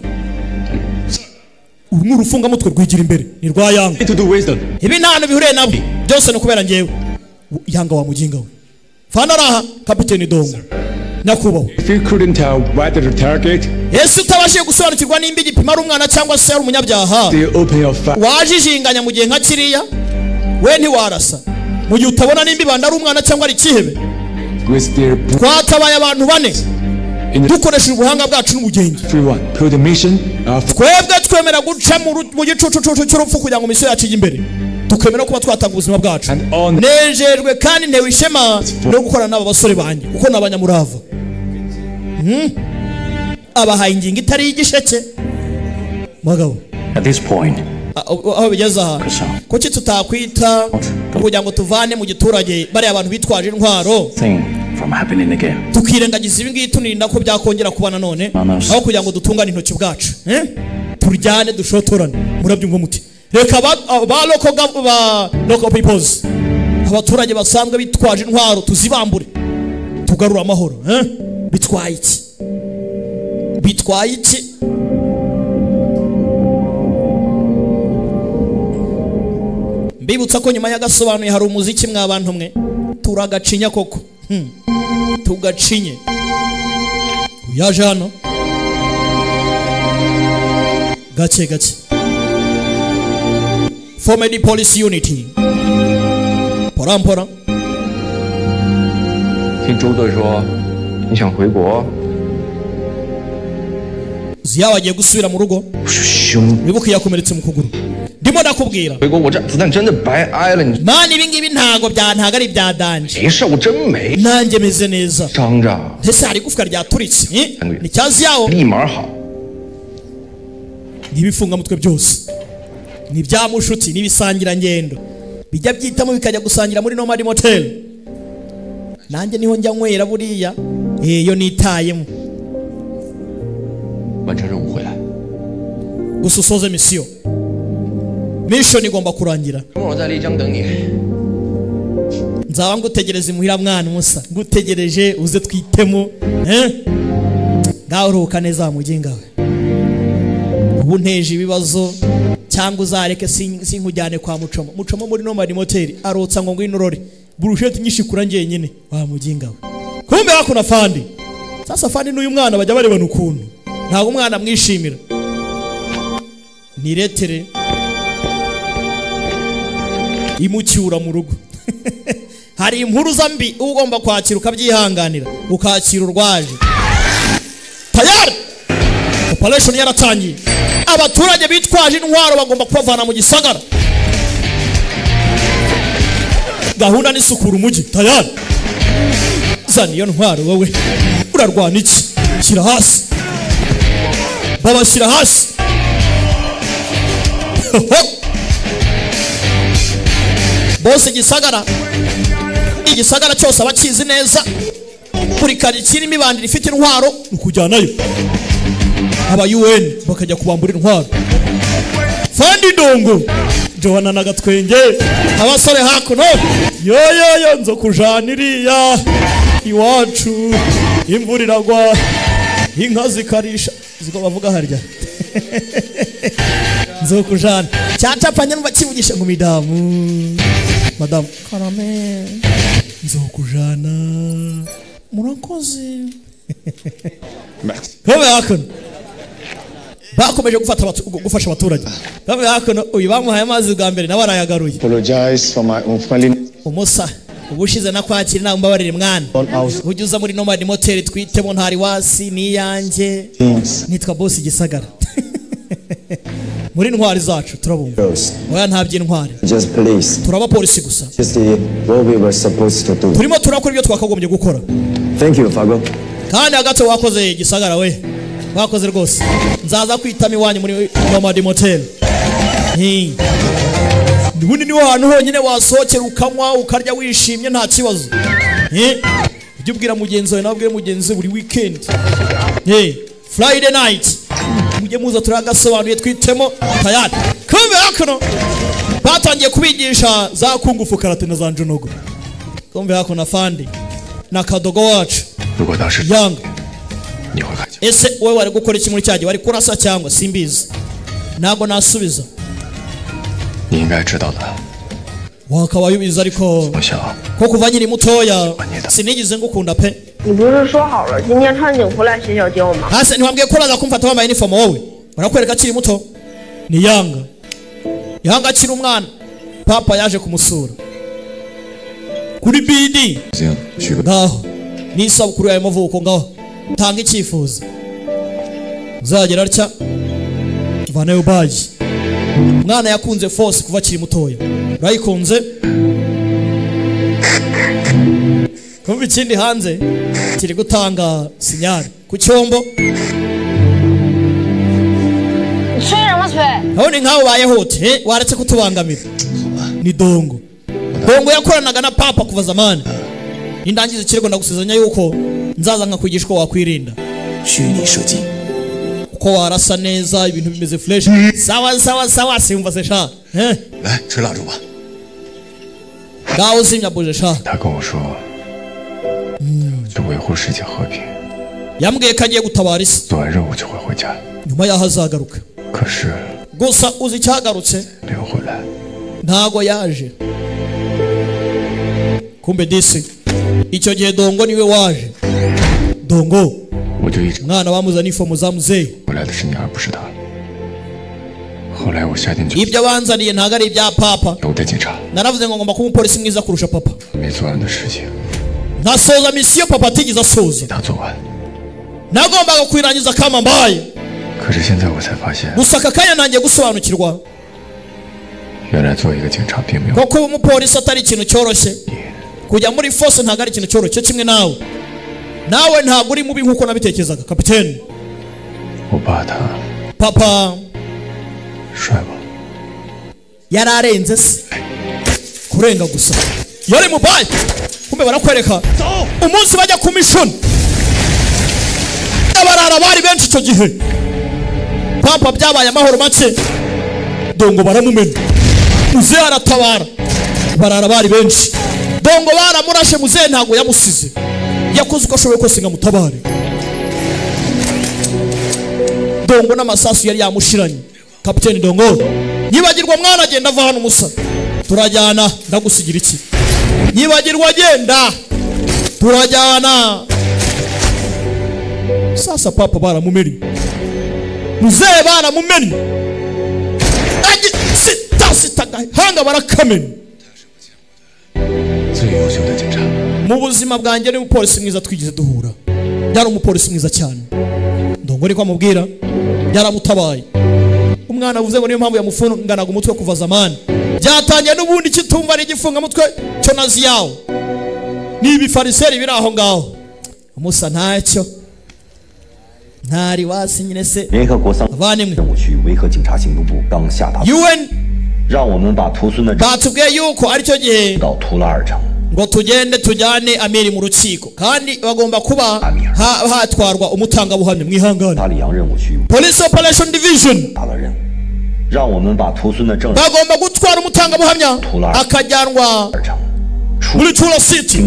Uru ni urufungamutwe rwigira imbere ni rwa Yanga. Ibi nta hantu bihuriye nabo byose ni ukubera njyewe. Yanga wa muginga we. Fana raha kapiteni Dongo nyakubahwa. If you couldn't tell whether the target Yesu utabashije gusobanukirwa nimba igipimo ari umwana cyangwa se ari umunyabyaha, wajijinganya mu gihe nka kiriya we ntiwarasa. Mu gihe utabona nimba ibanda ari umwana cyangwa ari ikihebe. Twatabaye abantu bane dukoresheje ubuhanga bwacu n'ubugenge. Twebwe twemera guca mu gicucucucu cy'urupfu kugira ngo misiyo yacu ijye imbere, tukemera kuba twatanga ubuzima bwacu. Nejejwe kandi ntewe ishema no gukorana n'aba basore banjye kuko ni abanyamurava. Abahaye ingingo itari y'igisheke. Mugabo At this point, aho bigeze aha, kuki tutakwita kugira ngo tuvane mu giturage bariya abantu bitwaje intwaro, from happening again. Tukirengagiza ibi ngibi tunirinda ko byakongera kuba nanone, aho kugira ngo dutungane intoki bwacu, turyane dushotorane. Murabyumva muti reka ba local peoples, abaturage basanzwe bitwaje intwaro tuzibambure tugarura amahoro. Bitwaye iki? Bitwaye iki? Mbibutsa ko nyuma y'agasobanuye hari umuziki mwabantu mwe turagacinya koko. Tugacinye. Yaje hano gake gake. Former police unity. Pora pora. 听周队说你想回国。 Ziyawe agiye gusubira mu rugo. Wibuke yakomeretse mu kuguru. Ndimo ndakubwira. 回国我这子弹真的白挨了你。 Mani ibi ngibi ntago bya ntago ari bya danje. 没事我真没。 Nanjye meze neza. 伤着。 Ese hari igufwa ryaturitse? Ni cyazi yawo. 立马好。 N'ibifungamutwe byose. Ni bya mushuti n'ibisangira ngendo. Bijya byitamo bikajya gusangira muri Nomad Motel. Nanjye niho njya nywera buriya. Iyo nitayemo. 完成任务回来。 Gusa usoze misiyo. Mission igomba kurangira. 我在丽江等你。 Nzaba ngutegereza imuhira mwana musa. Ngutegereje uze twitemo. Ngaho uruhuka neza muginga we. Ubu nteje ibibazo cyangwa uzareke sinkujyane kwa Mucomo. Mucomo muri Nomad Motel arotsa ngo ngwino urore. Burusheti nyinshi kura njyenyine wa muginga we. Kumbe hakuna fandi. Sasa fandi n'uyu mwana bajya barebana ukuntu. Ntabwo umwana amwishimira. Niretere imucyura mu rugo. Hari impuruza mbi ugomba kwakira ukabyihanganira, ukakira urwaje. Tayari operation yaratangiye. Abaturage bitwaje intwaro bagomba kubavana mu gisagara. Gahunda ni sukura umujyi. Tayari zana iyo ntwaro wowe urarwana iki? Shyira hasi. Babashyira hasi. Bose igisagara, igisagara cyose abakizi neza. Buri karitsiye imibandire ifite intwaro ukujyanayo. Aba UN bakajya kubambura intwaro. Fandi Dongo Johanna nagatwenge abasore hakuno yo yo yo nzo kujana iriya iwacu imvura iragwa inka zikarisha ziko bavuga harya nzo kujana cyacapanye numva kivugisha ngo midamu madamu karame nzo kujana murakoze. Kobe hakuno bakomeje gufata gufasha abaturage. Kobe hakuno uyu bamuhaye amazi bwa mbere nawe arayagaruye. Apologize for my unfriendly. Umusa ubushize nakwakira nawe mbabarire mwana. Ujye uza muri Nomad Motel twitemo ntari wasi niyanjye. Nitwa boss Gisagara. Muri ntwari zacu turabumva. Oya nta by'intwari. Just police. Turaba polisi gusa. Just what we were supposed to do. Turimo turakora ibyo twakagombye gukora. Thank you, Fago. Kandi hagati wakoze Gisagara we. Wakoze rwose. Nzaza kwitama iwanyu muri Nomad Motel. Ubundi niho hantu honyine wasohokera ukanywa ukarya wishimye nta kibazo. Ujye ubwira mugenzi wawe nawe ubwire mugenzi buri weekend. Friday night. Mujye muza turagasobanuye twitemo tayari. Kumbe hakuno batangiye kubigisha za kungufu karate na za njunogo. Kumbe hakuno afandi na kadogo wacu Yanga. Ese wowe wari gukora iki muri cyagihe? Wari kurasa cyangwa simbizi? Ntabwo nasubiza. Wakabaye ubizi ariko ko kuva nkiri mutoya sinigeze ngukunda pe. Hase ntiwambwiye ko uraza kumfata wambaye uniform wowe? Barakwereka akiri muto. Ni Yanga. Yanga akiri umwana. Papa yaje kumusura kuri BD. Ngaho ni isabukuru yawe y'amavuko, ngaho tanga icyifuzo. Uzagera atya vanayo baji. Umwana yakunze force kuva akiri mutoya. Urayikunze? Kumva ikindi hanze kiri gutanga sinyari ku cyombo. None nkaho ubayehote waretse kutubangamira. Ni Dongo. Dongo yakoranaga na papa kuva zamani. Nindangiza ikirego ndagusezeranya yuko nzaza nkakwigisha uko wakwirinda. Uko warasa neza ibintu bimeze fresh. Sawa sawa sawa simva se sha. Ngaho uzimya buje sha. Yambwiye ko agiye gutabara isi. Nyuma yaho azagaruka. Gusa uzi icyagarutse? Ntago yaje. Kumbe disi icyo gihe Dongo niwe waje. Dongo umwana bamuzana ifomu za muzehe. Ibyo banzaniye ntago ari ibya papa. Naravuze ngo ngomba kuba umupolisi mwiza kurusha papa. Ntasoza misiyo papa atigeze asoza. Nagombaga kuyirangiza kama mbaye. Gusa aka kanya nangiye gusobanukirwa ko kuba umupolisi atari ikintu cyoroshye. Kujya muri force ntago ari ikintu cyoroshye kimwe nawe. Nawe ntabwo uri mubi nkuko nabitekerezaga kapiteni. Papa yararenze se kurenga gusa yari mubaye. Kumbe barakwereka umunsi bajya ku mission abarara bari benshi icyo gihe. Papa byabaye amahoro make. Dongo baramumena. Muzehe aratabara, barara bari benshi. Dongo baramurashe, muzehe ntabwo yamusize, yakoze uko ashoboye kose ngo amutabare. Dongo n'amasasu yari yamushiranye. Kapiteni Dongo nyibagirwa mwana, agenda ava hano musa, turajyana, ndagusigira iki? Nyibagirwa agenda, turajyana. Sasa papa baramumennye, muzehe baramumennye, hanga barakamena. Mu buzima bwanjye ni umupolisi mwiza twigeze duhura, yari umupolisi mwiza cyane. Ndongo niko amubwira, yaramutabaye. Umwana avuze ngo niyo mpamvu yamufunganaga umutwe kuva zamani. Byatangiye n'ubundi kitumva n'igifunga mutwe cyo nazi yawo. Ni ibifariseri biri aho ngaho. Musa ntacyo ntari wasi nyine se. Avanimwe UN batubwiye yuko aricyo gihe ngo tugende tujyane Amiri mu rukiko, kandi bagomba kuba hatwarwa umutangabuhamya. Mwihangane. Police Operation Division bagomba gutwara umutangabuhamya akajyanwa muri Tula City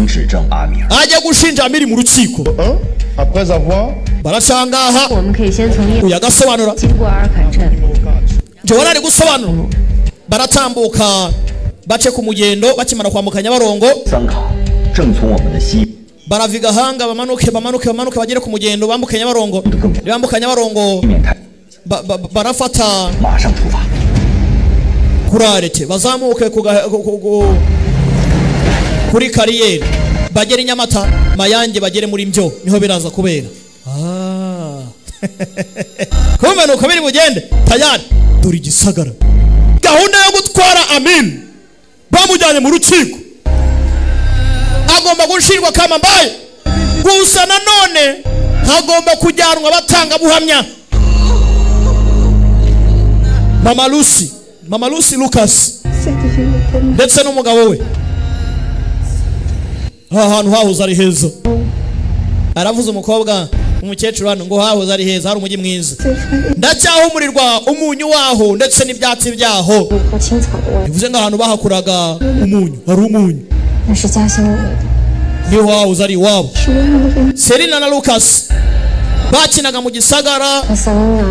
ajya gushinja Amiri mu rukiko. Barashangaha uyu agasobanura, Joana ari gusobanura. Baratambuka bace ku mugendo, bakimara kwambuka Nyabarongo baraviga hanga, bamanuke bamanuke bamanuke bagere ku mugendo, bambuke Nyabarongo. Bambuka Nyabarongo barafata kurarete, bazamuke kuri kariyeri, bagere Nyamata Mayange, bagere muri Mbyo, niho biraza kubera. Kumanuka biri bugende tayari. Dore igisagara, gahunda yo gutwara Amin bamujyanye mu rukiko, agomba gushirwa kama mbaye. Gusa nanone hagomba kujyanwa abatangabuhamya. Mama Lucy, Mama Lucy Lucas ndetse n'umugabo we. Aha hantu hahoze ari heza. Aravuze umukobwa umukecuru hano ngo hahoze ari heza, hari umujyi mwiza. Ndacyahumurirwa umunyu waho ndetse n'ibyatsi byaho. Bivuze ngo ahantu bahakuraga umunyu hari umunyu, niho hahoze ari iwabo. Selina na Lucas bakinaga mu gisagara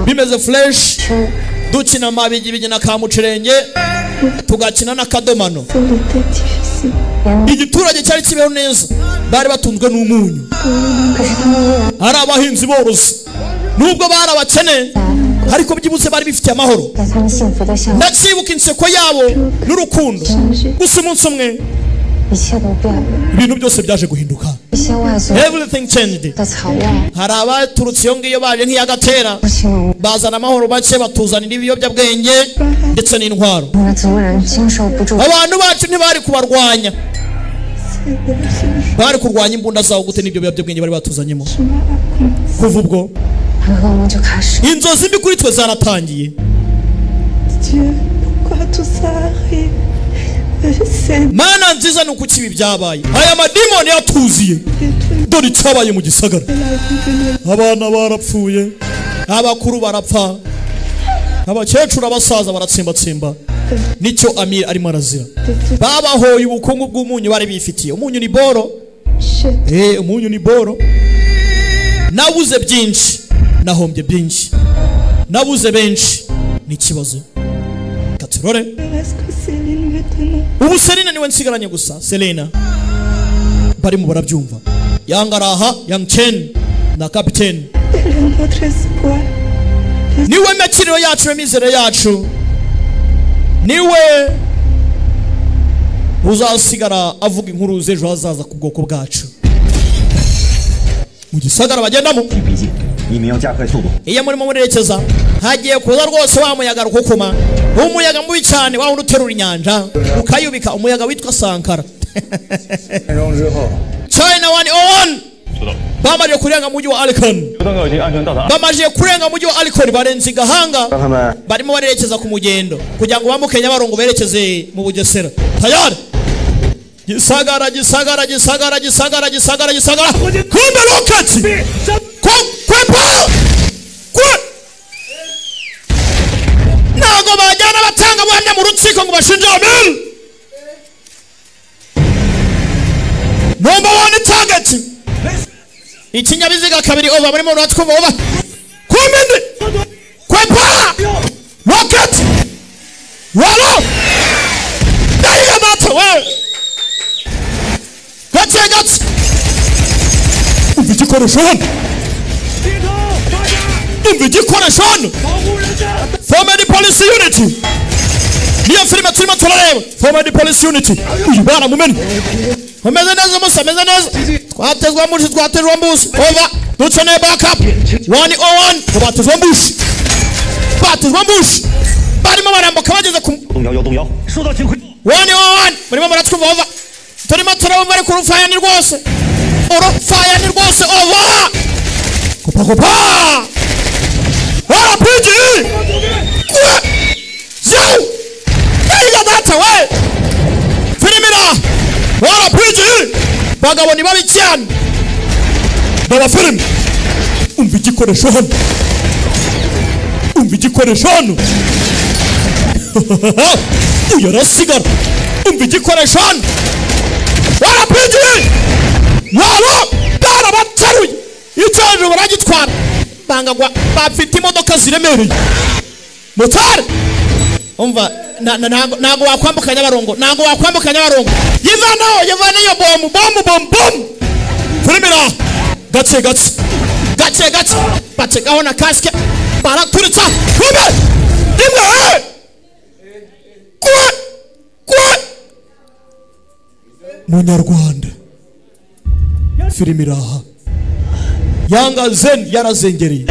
bimeze fresh, dukina amabigibigi na kamucerenge, tugakina n'akadomano. Igiturage cyari kibeho neza, bari batunzwe n'umunyu, ari abahinzi borozi. Nubwo bari abakene ariko byibutse bari bifitiye amahoro. Ndacyibuka inseko yabo n'urukundo. Gusa umunsi umwe ibintu byose byaje guhinduka. Everything changed. Hari abaturutse iyo ngiyo baje nk'iyagatera, bazana amahoro bake, batuzanira ibiyobyabwenge ndetse n'intwaro. Abantu bacu ntibari kubarwanya, bari kurwanya imbunda zabo gute n'ibyo biyobyabwenge bari batuzanyemo. Kuva ubwo inzozi mbi kuri twe zaratangiye. Mana nziza ni uko ibi byabaye, aya madimoni yatuziye. Dore icyabaye mu gisagara, abana barapfuye, abakuru barapfa, abakecuru abasaza baratsimbatsimba. Nicyo Amir arimo arazira. Babahoye ubukungu bw'umunyu bari bifitiye. Umunyu ni boro, umunyu ni boro. Nabuze byinshi, nahombye byinshi, nabuze benshi, ni ikibazo. Katurore ubu Selina niwe nsigaranye gusa. Selina barimo barabyumva. Yangaraha Yang Chen na Captain niwe makiriro yacu, mizero yacu, niwe uzasigara avuga inkuru z'ejo hazaza ku bwoko bwacu. Mu gisagara bagendamo iyo murimo murerekeza hagiye kuza rwose wa muyaga rukukuma, umuyaga mubi cyane wa wundi uterura inyanja ukayubika, umuyaga witwa Sankara. China 101 bamaze kurenga mujyi wa Alicon, bamaze kurenga mujyi wa Alicon, barenze igahanga, barimo barerekeza ku mugendo kugira ngo bambuke Nyabarongo berekeze mu Bugesera. Tayari gisagara gisagara gisagara gisagara gisagara gisagara, kumbe rocket kwepa kwe ntago bajyana batanga buhamya mu rukiko ngo bashinje Amir. Number one target. Ikinyabiziga kabiri over barimo uratwumva over. Kumindi. Kwepa. Rocket. Walo. Dayiga data we. Gace gace. Umva igikoresho hano. Umva igikoresho hano. Former Police Unit. Niyo filime turimo turareba. Former Police Unit. Uyu baramumena. Umeze neza musa, ameze neza. Twatezwa ambush, twatezwa ambush. Over. Dukeneye backup. 101. Batezwa ambush. Batezwa ambush. Barimo barambuka bageze ku 101. Barimo baratwumva over. Turimo turabumva ariko urufaya ni rwose. Urufaya ni rwose over. Kopa kopa. RPG. Zau. Dayiga data we. Filimira. RPG. Bagabo ni babi cyane. Baba film. Umva igikoresho hano. Umva igikoresho hano. Uyu arasigara. Umva igikoresho hano. RPG. Walo barabateruye. Icyo baragitwara. Bangagwa bafite imodoka ziremereye. Motari. Umva ntago wakwambuka Nyabarongo, ntago wakwambuka Nyabarongo. Yivanaho, yivana iyo bomu, bomu, bomu, bomu. Filimira. Gace gace. Gace gace. Batekaho na kasike. Baraturitsa. Kumbe. Rimwe. Kwe. Kwe. Munyarwanda. Filimira. Yanga zen yarazengereye.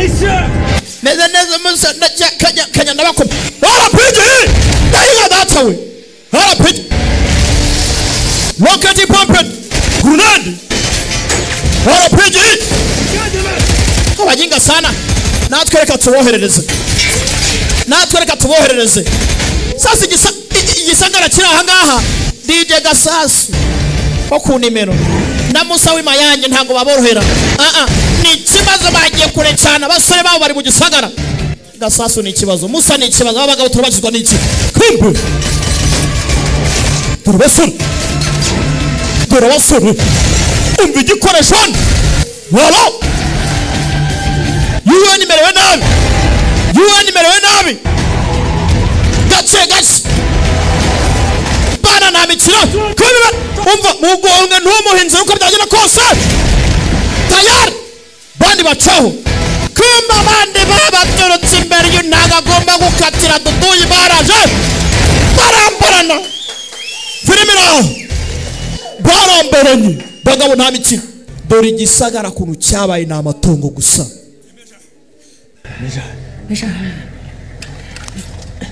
Neza neza musa na kanya kanya ndabakoma. RPG. Dayiga data we. RPG. Rocket pumped. Grenade. RPG. Abajinga sana. Natwe reka tuboherereze. Natwe reka tuboherereze. Sasa igisagara kiri aha ngaha. DJ Gasasu. Ko ku nimero. Na Musa w'imayange ntago baborohera. Ni ikibazo bagiye kure cyane abasore babo bari mu gisagara. Gasasu ni ikibazo, Musa ni ikibazo, abagabo turabakizwa n'iki? Kumbe. Turabasore. Turabasore. Umva igikoresho hano. Walo. UN imerewe nabi. UN imerewe nabi. Gace gace. Bana nta mikino. Kumbe umva mugonga ntumuhinze uko byagenda kose. Tayari. Bandi bacaho. Kumba abandi babaturutse imbere y'uyu ntabwo agomba gukatira duduyi baraje. Barambarana. Filimira. Barambaranye. Bagabo nta mikino. Dore igisagara kuntu cyabaye ni amatungo gusa.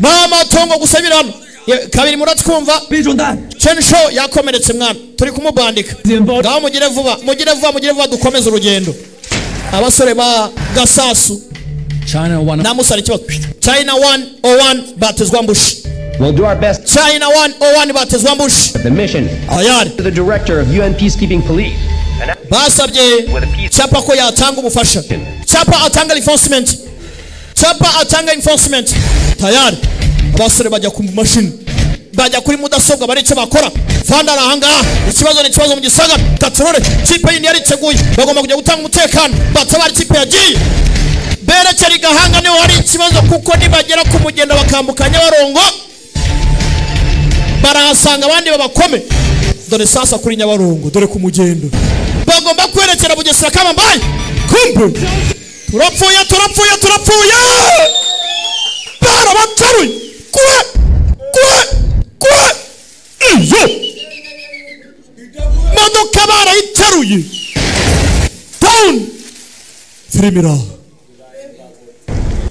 Ni amatungo gusa biri hano. Kabiri muratwumva. Chen Shou yakomeretse mwana. Turi kumubandika. Ngaho mugire vuba, mugire vuba, mugire vuba dukomeze urugendo. Abasore ba Gasasu. China 1 na Musa ikibazo. China 101 batezwa ambush. We'll do our best. China 101 batezwa ambush. The mission. Ayari. To the director of UN Peacekeeping Police. Basabye Chapa ko yatanga ubufasha. Chapa atanga enforcement. Chapa atanga enforcement. Tayari. Abasore bajya ku mashini. Bajya kuri mudasobwa bari icyo bakora. Fanda arahanga. Ikibazo ni ikibazo mu gisaga. Taturore. Kipe yindi yariteguye. Bagomba kujya gutanga umutekano. Batabara ikipe yagiye. Berekera igahanga niho hari ikibazo kuko nibagera ku mugenda bakambuka Nyabarongo barahasanga abandi babakome. Dore sasa kuri Nyabarongo, dore ku mugendo. Bagomba kwerekera Bugesera Kamambaye. Kumbe. Turapfuye, turapfuye, turapfuye. Barabataruye. Kwe. Kwe. Kwe. Iyo. Modoka barayiteruye. Down. Filimira.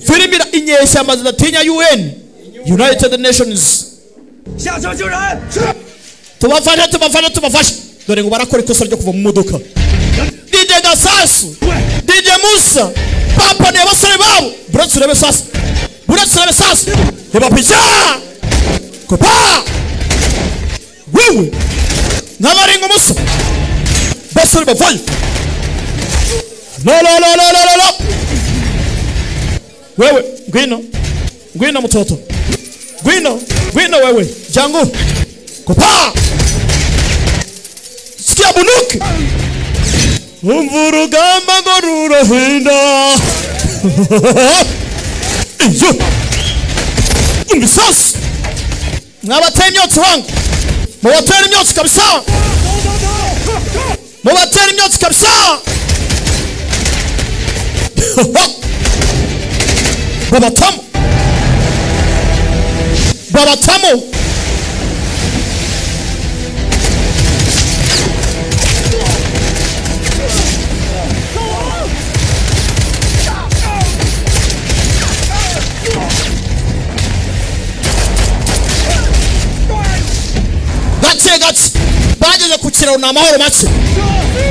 Filimira inyeshyamba zidatinya UN. United Nations. Tubafashe, tubafashe, tubafashe. Dore ngo barakora ikosa ryo kuva mu modoka. DJ Gasasu, DJ Musa, Papa ni abasore babo. Buretse urebe sasa. Buretse urebe sasa. Reba picha. Kopa. Wewe. N'abaringa Musa. Basore bavayo. No no no no no no. Wewe, ngwino. Ngwino mtoto. Ngwino. Ngwino wewe jangu kopa sikia bunduki umva urugamba ngo rurahinda iyo umva isasu mwabateye imyotsi wangu mubatera imyotsi kabisa mubatera imyotsi kabisa babatamo babatamo gake gake bageze ku kiraro ni amahoro make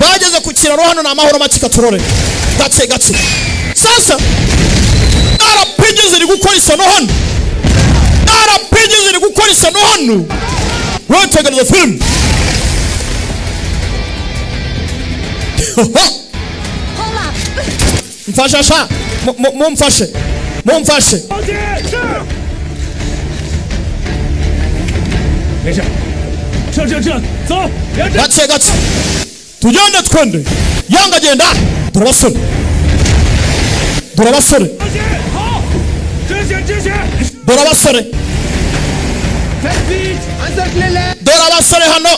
bageze ku kiraro hano ni amahoro make katurore gake gake sasa RPG ziri gukora isano hano RPG ziri gukora isano hano wetegereza filime mfasha sha mumfashe mumfashe 没事，撤撤撤，走！ gake gake tugende twende yanga agenda dore abasore dore abasore 好，执行执行。 dore abasore dore abasore hano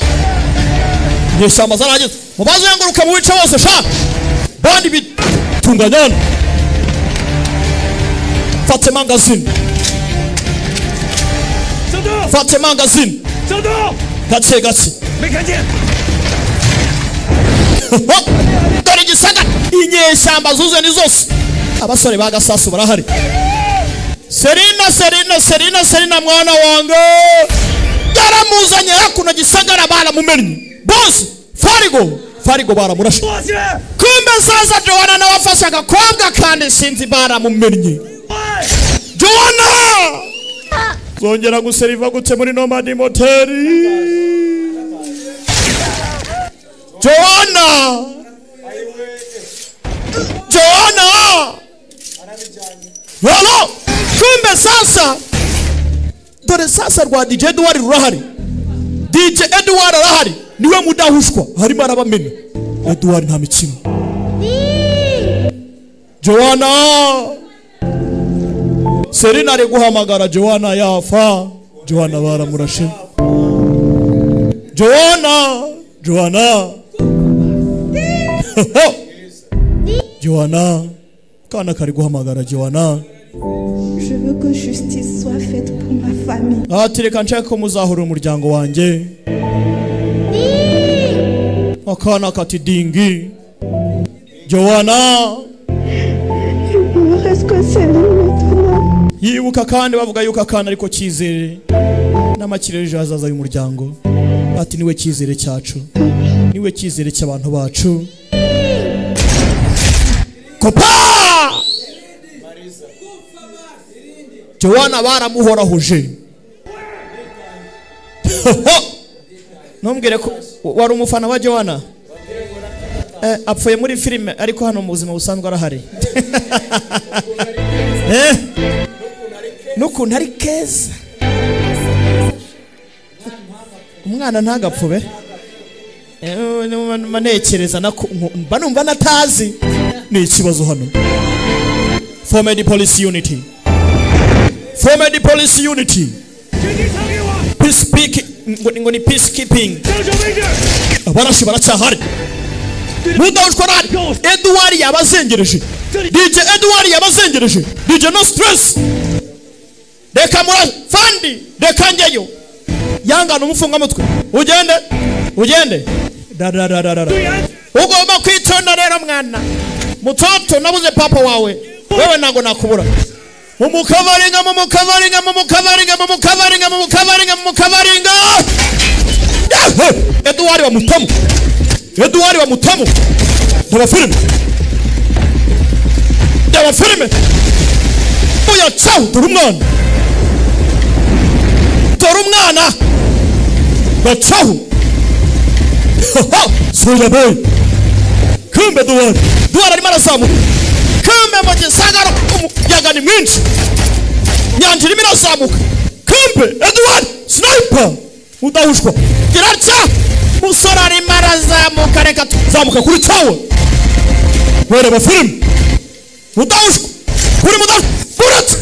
inyeshyamba zarageze mubazenguruka mu bice bose sha bandi bitunganya hano fate mangazini fate mangazini 小东， gake gake 没看见。 dore igisaga inyeshyamba zuzuye ni zose abasore ba gasasu barahari Serina Serina Serina Serina mwana wange yaramuzanye hakuno gisagara baramumennye bose Farigo Farigo baramurashe kumbe sasa Joanna nawe afashe agakobwa kandi sinzi baramumennye Joanna zongera guseriva gute muri Nomad Motel Joanna Joanna Halo kumbe sasa dore sasa rwa DJ Edward rurahari DJ Edward arahari niwe mudahushwa harimo arabamena Edward nta mikino Joanna Serena ari guhamagara Joanna yafa Joanna baramurashe Joanna Joanna Joanna kana kari guhamagara Joanna Je veux que justice soit faite pour ma famille. Ati reka nshake ko muzahura umuryango wanjye akana kati dingi Joanna Il me reste que Céline maintenant. Yibuka kandi bavuga yuko akana ariko cyizere n'amakirere ejo hazaza y'umuryango ati niwe cyizere cyacu niwe cyizere cy'abantu bacu kopa Joanna baramuhorahuje ntumbwire ko wari umufana wa Joanna apfuye muri filime ariko hano mu buzima busanzwe arahari n'ukuntu ari keza umwana ntagapfube manekereza mba numva natazi ni ikibazo hano Formed Police Unity Formed Police Unity Peace speaking ngo ni peacekeeping abarashi baracyahari mudahushwa arahari Edward yabazengereje DJ Edward yabazengereje DJ no stress reka mura fandi reka njyeyo yangana umufungamutwe ugende ugende da ugomba kwitonda rero mwana mutoto nabuze papa wawe wewe ntago nakubura mumukavaringa mumukavaringa mumukavaringa mumukavaringa mumukavaringa mumukavaringa Edward bamutamu Edward bamutamu ndaba filime ndaba filime oya ciao dore umwana dore umwana bacaho Soja boy kumbe Edward Edward arimo arazamuka kumbe mu gisagara umuyaga ni mwinshi nyanja irimo irazamuka Kumbe Edward sniper udahushwa kirarya musore arimo arazamuka, reka tuzamuka kuri cyawe wereba filime udahushwa kuri mudahushwa buretse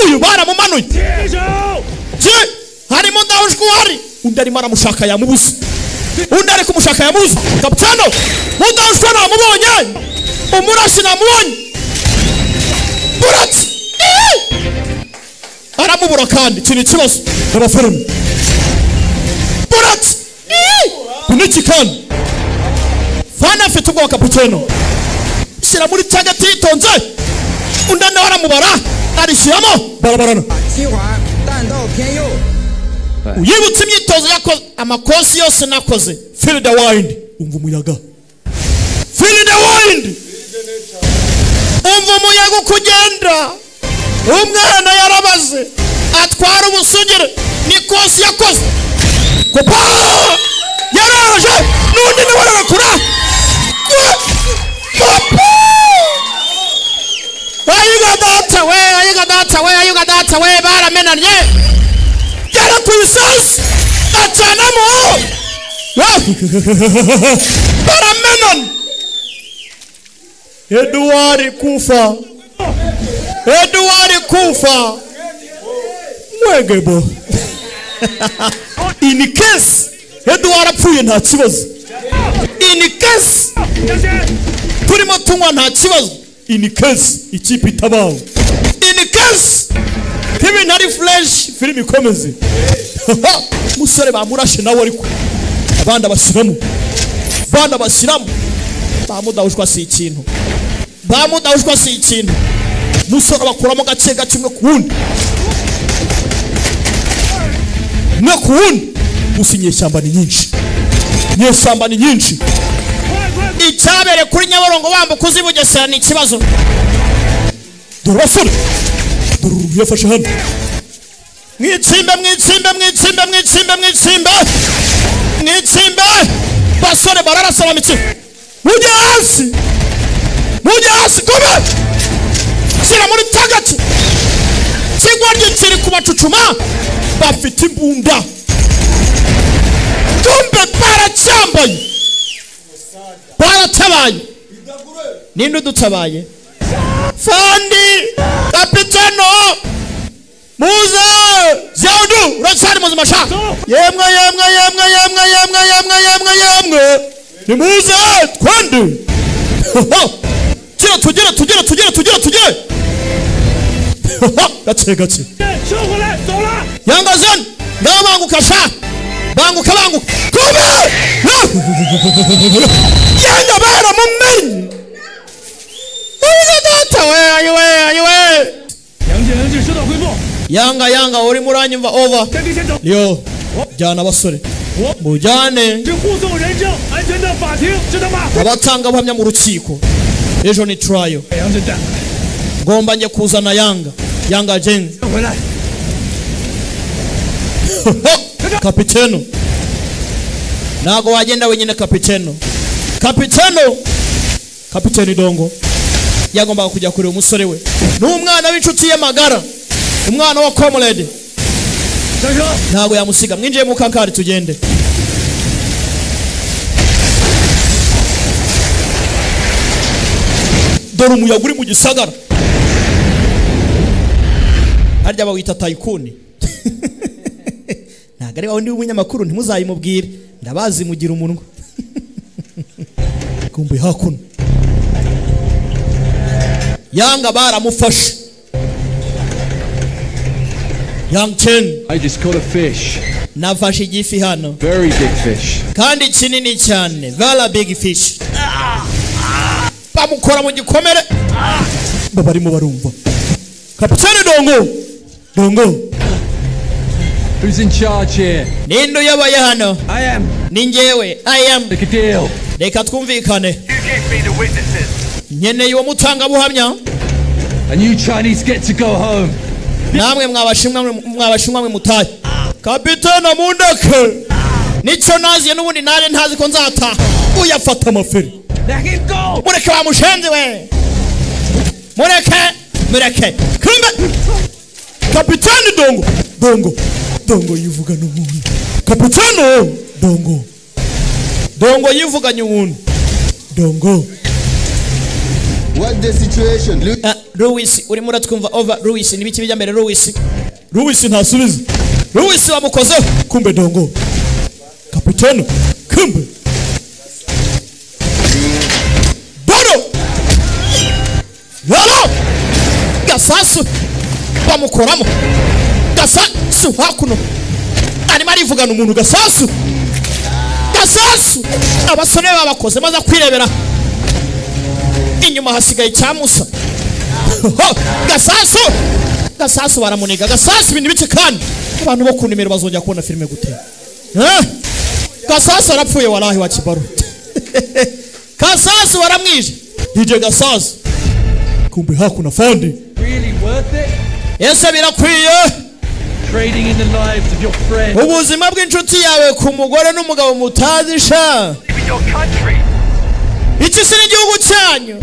uyu baramumanuye harimo udahushwa uhari, undi arimo aramushaka yamubuze, undi ari kumushaka yamubuze. Kapitano mudahushwa namubonye, umurashi namubonye, buretse aramubura kandi iki ni ikibazo n'abafilime buretse kuniki kandi fana afite ubwoba. Kapitano shyira muri tagati yitonze, undi nawe aramubara arishyiramo barabarana. Uyibutse imyitozo yakoze, amakosi yose nakoze. Feel the wind, umva umuyaga, feel the wind, umva umuyaga uko ugenda. Umwana yarabaze atwara ubusugire, ni kosi yakoze kopa yaraje n'undi nawe arakura papa. Ayiga data we, ayiga data we, ayiga data we, baramenanye yara ku isasu acanamo baramenana. Edward kufa, Edward kufa mwegebo. In case Edward apfuye nta kibazo, in case turimo tunywa nta kibazo, in case ikipe itabaho, in case ibintu ari fresh filime ikomeze. Musore bamurashe nawe ariko abandi abashyiramo, abandi abashyiramo. Bamudahushwa si ikintu, bamudahushwa si ikintu. Musore bakuramo gake gake umwe ku wundi, umwe ku wundi. Gusa inyeshyamba ni nyinshi, inyeshyamba ni nyinshi. Icyabere kuri Nyabarongo bambuka uzi Bugesera ni ikibazo. Dore basore, dore uruhu yafashe hano. Mwitsimbe, mwitsimbe, mwitsimbe, mwitsimbe, mwitsimbe, mwitsimbe. Basore bararasaba mitsimbe. Mujye hasi, mujye hasi, kome shyira muri tagati. Kigwa kiri kubacucuma, bafite imbunda. Kumbe baracyambaye, baratabaye. Ninde udutabaye? Fandi kapitano muze Zaudu uracyari muzima sha. Yemwe yemwe yemwe yemwe yemwe yemwe yemwe yemwe nimuze twende. Tugere tugere tugere tugere tugere tugere. Gake gake. Yanga zen ngaho banguka sha, banguka banguka kome. Yanga baramumenye. Data we ayiwe ayiwe. Yanga yanga uri muranyumva over. Leo jyana abasore mujyane abatanga buhamya mu rukiko. Ejo ni trial, ngomba njye kuzana yanga yanga jeng. Kapiteno ntago wagenda wenyine. Kapiteno, kapiteno, kapiteni Dongo yagombaga kujya kureba umusore we n'umwana w'inshuti ye magara, umwana wa comrade. Ntago yamusiga. Mwinjiye mu kankari tugende. Dore umuyaga uri mu gisagara, harya bawita tycoon. Ntago ari wa wundi w'umunyamakuru, ntimuzayimubwire, ndabazi mugira umunwa. Kumbe hakuno Yanga baramufashe. Yang Chen, I just caught a fish. Nafashe igifi hano. Very big fish. Kandi kinini cyane, very big fish. Bamukora mu gikomere. Barimo barumva. Kapitani Dongo. Dongo. Who's in charge here? Ninde uyoboye hano? I am. Ni njyewe. I am. Make a deal. Reka twumvikane. You give me the witnesses. Nkeneye uwo mutangabuhamya. And you Chinese get to go home. Namwe mwabashimwa mwe mutaye. Kapitana mundeke. Nicyo naziye n'ubundi nare ntazi ko nzataha. Uyafata amaferi. Let him go. Mureke wa mushenzi we. Mureke, mureke. Kumbe. Kapiteni Dongo, Dongo, Dongo yivugana umuntu. Kapiteni Dongo, Dongo yivuganye umuntu. Dongo. What the situation? Louis urimo uratwumva? Over. Louis, nibiki bijya mbere? Louis, Louis ntasubiza. Louis bamukozeho. Kumbe Dongo, kapiteni, kumbe Dono Lalo gasasu bamukoramo gasasu hakuno arimo arivugana umuntu. Gasasu, gasasu abasore babakoze maze kwirebera inyuma hasigaye icyamusa. Gasasu, gasasu baramuniga. Gasasu ibintu bice kandi abantu bo ku nimero bazongera kubona filime gute? Gasasu arapfuye walahi wa kibaru. Gasasu baramwije DJ Gasasu. Kumbe hakuna fundi. Really worth it? Ese birakwiye? Trading in the lives of your friends. Ubuzima bw'inshuti yawe ku mugore n'umugabo mutazi sha. Your country. Iki si n'igihugu cyanyu.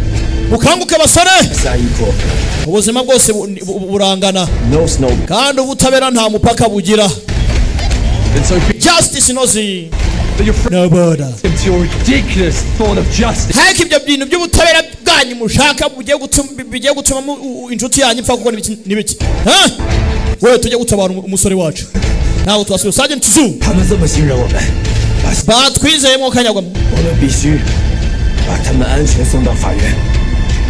Mukanguke basore. Ubuzima bwose burangana. Kandi ubutabera nta mupaka bugira. Justice knows no border. Haka ibyo bintu by'ubutabera bwanyu mushaka bugiye gutuma inshuti yanyu ipfa kuko n'ibiki. Wewe tujye gutabara umusore wacu. Ntabwo twasubiye. Sergeant Tzu. Batwizeyemo kanyagwamo. 把他们安全送到法院。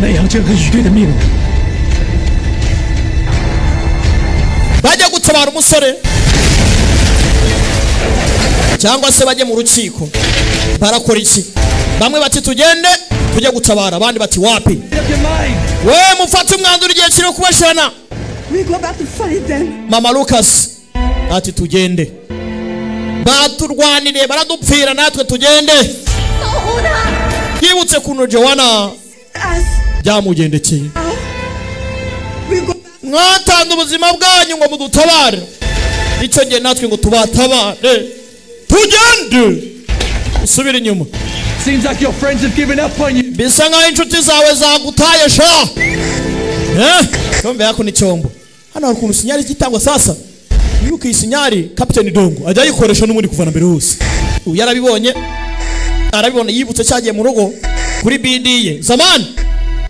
那杨振和雨队的命。 Bajya gutabara umusore cyangwa se bajye mu rukiko barakora iki? Bamwe bati tugende tujye gutabara, abandi bati wapi. We mufate umwanzuro igihe kiri kubashana. Mama Lucas ati tugende, baturwanire baradupfira natwe tugende. Yibutse kuno Joanna byamugendekeye. Mwatanze ubuzima bwanyu ngo mudutabare, icyo gihe natwe ngo tubatabare. Tugende usubire inyuma. Bisa nkaho inshuti zawe zagutaye sha. Kumbe yako ni cyombo. Hano hari ukuntu sinyari gitangwa sasa. Yuko iyi sinyari Captain Dongo ajya ayikoresha n'ubundi kuvana mbere hose. Uyu yarabibonye, arabibona yibutse cyagiye mu rugo kuri BD ye zamani.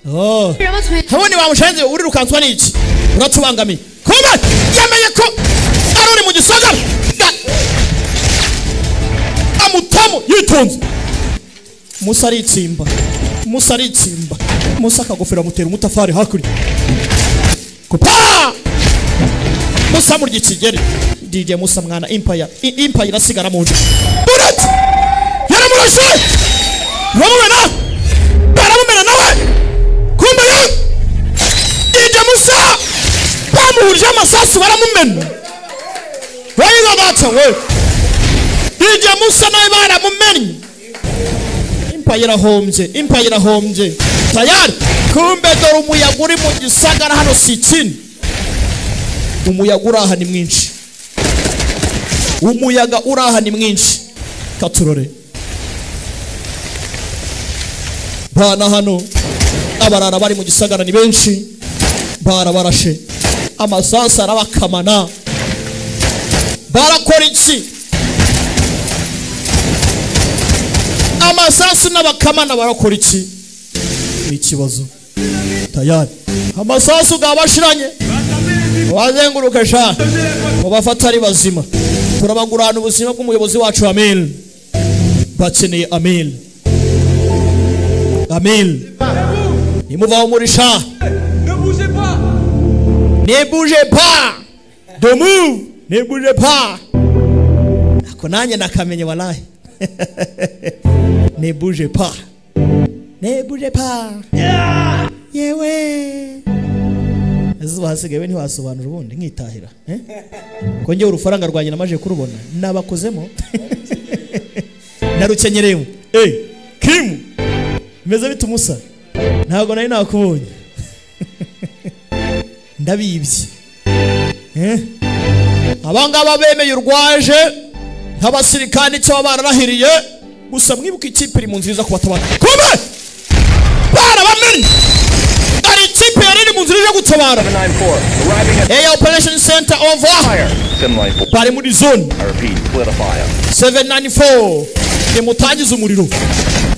Oh, habone bamushenze urirukanswa n'iki? Uratubangamiye. Kumbe yamenye ko ari uri mu gisagara. Amutamo yitonze. Musa aritsimba, Musa aritsimba. Musa akagofero amutera umutafari hakurya. Kupa! Musa murya ikigeri. DJ Musa mwana Empire, Empire irasigara mu nzu. Bullet! Yaramurashe! Baramumena! Baramumena nawe! Kumbe yo! DJ Musa! Bamuhurije amasasu baramumena. Wayiga data we! DJ Musa nawe baramumennye. Empire irahombye, Empire irahombye. Tayari! Kumbe dore umuyaga uri mu gisagara hano si ikindi. Umuyaga uraha ni mwinshi. Umuyaga uraha ni mwinshi. Katurore. Bana hano abarara bari mu gisagara ni benshi. Barabarashe. Amasasu arabakamana. Barakora iki? Amasasu n'abakamana barakora iki? Ni ikibazo. Tayari. Amasasu gabashiranye. Wazenguruka sha. Mubafata ari bazima. Turabagurana ubuzima bw'umuyobozi wacu Amil. Bakeneye Amil. Amil. Nimuvaho muri sha. Ne bougez pas. Ne bougez pas. De move. Ne bougez pas. Ako nanjye nakamenye wallahi. Ne bougez pas. Ne bougez pas. Yewe. Ezo hasigaye ntiwasobanura ubundi nkitahira. Ko ngiye urufaranga rwanjye namaje kurubona nabakozemo. Narukenyereyemo. Kim. Meze bite Musa? Ntago nari nakubonye. Ndabibye. Abangaba bemeye urwaje nk'abasirikani cyo bararahiriye gusa mwibuka ikipe iri mu nziza kubatabara. Kumbe! Barabamenye. Ari ikipe yari iri mu nzira Zije gutabara. Air Operation Center over. Bari muri zone. 794. Nimutangize umuriro.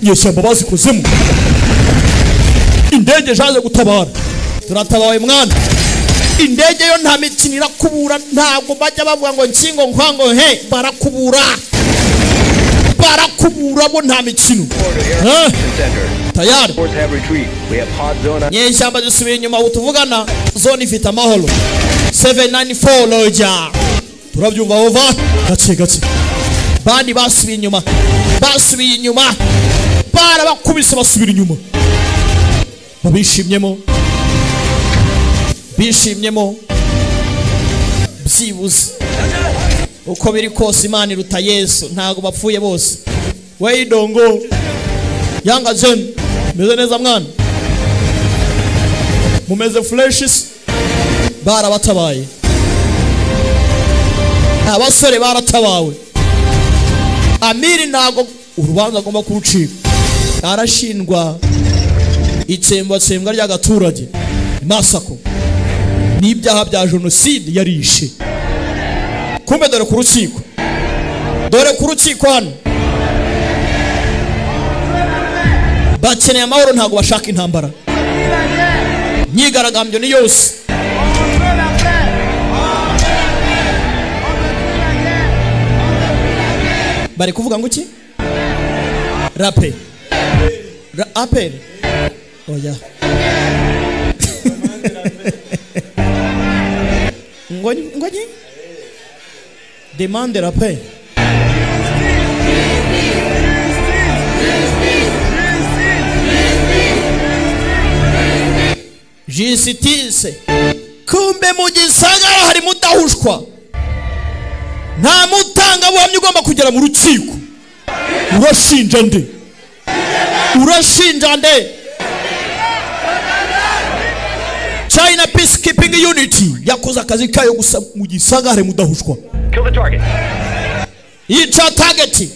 Inyeshyamba bazikozemo. Indege jaje gutabara. Turatabawe mwana. Indege yo nta mikino irakubura, ntabwo bajya bavuga ngo nkingo nkwango he, barakubura. Barakubura bo nta mikino. Tayari. Nyeshyamba zisubiye inyuma utuvugana, zone ifite amahoro. 794 loja. Turabyumva over. Gace gace. Bandi basubiye inyuma. Basubiye inyuma. Barabakubise basubira inyuma. Babishimyemo. Bishimyemo. Byibuze. Uko biri kose Imana iruta Yesu, ntago bapfuye bose. We idongo. Yanga zen. Meze neza mwana. Mumeze flashes. Barabatabaye. Abasore baratabawe. Amiri ntago urubanza agomba kurucika. Arashindwa itsembatsembwa ry'agaturage. Masako. N'ibyaha bya genocide yarishe. Kumbe dore ku rukiko. Dore ku rukiko hano. Bakeneye amahoro ntago bashaka intambara. Myigaragambyo ni yose. Bari kuvuga ngo iki? Rape. Apel. Oya. Ngoji? Demande la paix. Justice. Kumbe mu gisagara hari mudahushwa. Nta mutanga buhamya ugomba kugera mu rukiko. Urashinja nde? Urashinja nde? China Peacekeeping Unity yakoze akazi kayo gusa mu gisagara mudahushwa. Kill the target. Icha target.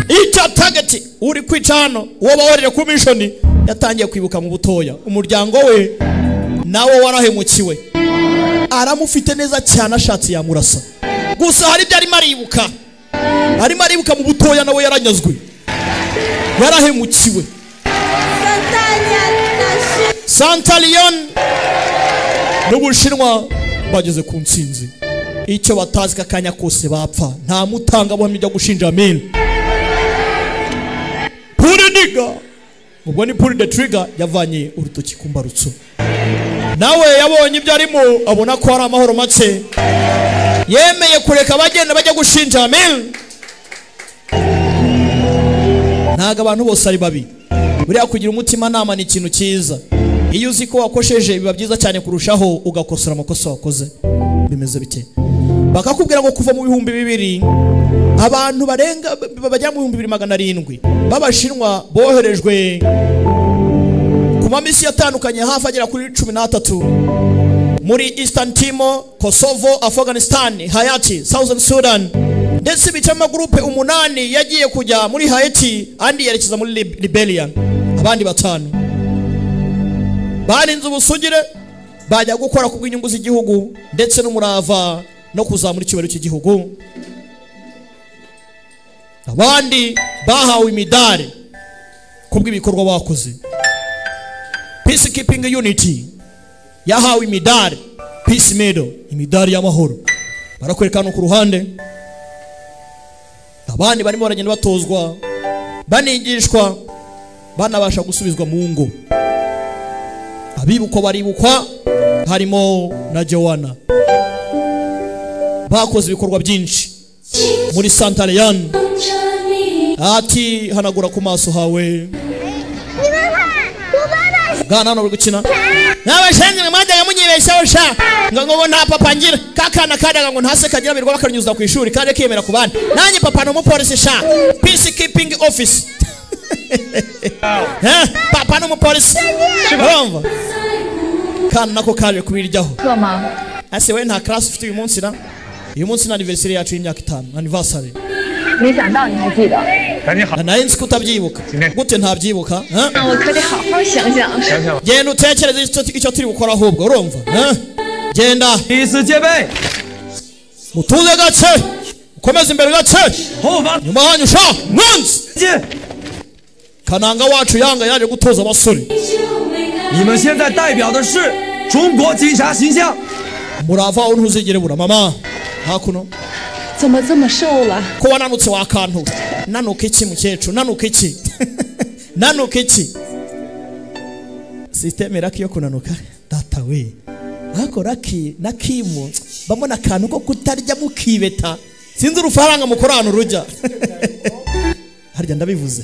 Icha target. Uri kwica hano uwo baworere ku mission yatangiye kwibuka mu butoya. Umuryango we nawo warahemukiwe. Aramufite neza cyane ashatse yamurasa. Gusa hari ibyo arimo aribuka. Arimo aribuka mu butoya nawe yaranyazwe. Yarahemukiwe. Santa Leon n'Ubushinwa bageze ku ntsinzi. Icyo batazi kakanya kose bapfa. Nta mutanga buhamya ujya gushinja Amin. Pull nigga. Ubwo ni pull the trigger yavanye urutoki ku mbarutso. Nawe yabonye ibyo arimo abona ko ari amahoro make. Yemeye kureka bagenda bajya gushinja Amin. Ntago abantu bose ari babi. Buriya kugira umutima nama ni ikintu cyiza. Iyo uzi ko wakosheje biba byiza cyane kurushaho ugakosora amakosa wakoze. Bimeze bite? Bakakubwira ngo kuva mu 2000 abantu barenga bajya mu 2700 babashinwa boherejwe ku mamisi atandukanye hafi agera kuri 13 muri Eastern Timor, Kosovo, Afghanistan, Haiti, Southern Sudan, ndetse bica amagrupe 8 yagiye kujya muri Haiti andi yerekeza muri Liberia. Abandi 5 barinze ubusugire bajya gukora ku bw'inyungu z'igihugu ndetse n'umurava no kuzamura icyubahiro cy'igihugu. Abandi bahawe imidari kubw'ibikorwa bakoze. Peacekeeping Unity yahawe imidari, Peace Medal, imidari y'amahoro. Barakwereka no ku ruhande. Abandi barimo baragenda batozwa, banigishwa, banabasha gusubizwa mu ngo. Abibukwa baribukwa harimo na Joanna. Bakoze ibikorwa byinshi muri Santa Leon. Ati hanagura ku maso hawe. Gana hano bari gukina. Nabashenje mwajyaga munyibeshaho sha. Ngo nta papa ngira. Kakana kadaga ngo ntase kagira birwa bakanyuza ku ishuri kandi kiyemera ku bandi. Nanjye papa no umupolisi sha. Peacekeeping office. Papa no umupolisi. Urumva? Kana nako kaje kubiryaho. Ase we nta class ufite uyu munsi na? Uyu munsi na anniversary yacu y'imyaka 5, anniversary. 没想到你还记得。Nawe nzi ko utabyibuka. Gute ntabyibuka? 那我可得好好想想。 Genda utekereze icyo turi gukora ahubwo, urumva? Genda. Mutuze gace, ukomeze imbere gace, nyuma hanyu sha mwanzi. Kananga wacu yanga yaje gutoza abasore. 你们现在代表的是中国警察形象。 Murava aho ntuzigere bura mama. Hakuno. 怎么这么瘦了？ Ko wananutse wakantu. Nanuka iki mukecuru? Nanuka iki? Nanuka iki? System iraki yo kunanuka. Data we. Ariko Raki na Kimu bamona akantu ko kutarya mukibeta. Sinzi urufaranga mukora ahantu rujya. Harya ndabivuze.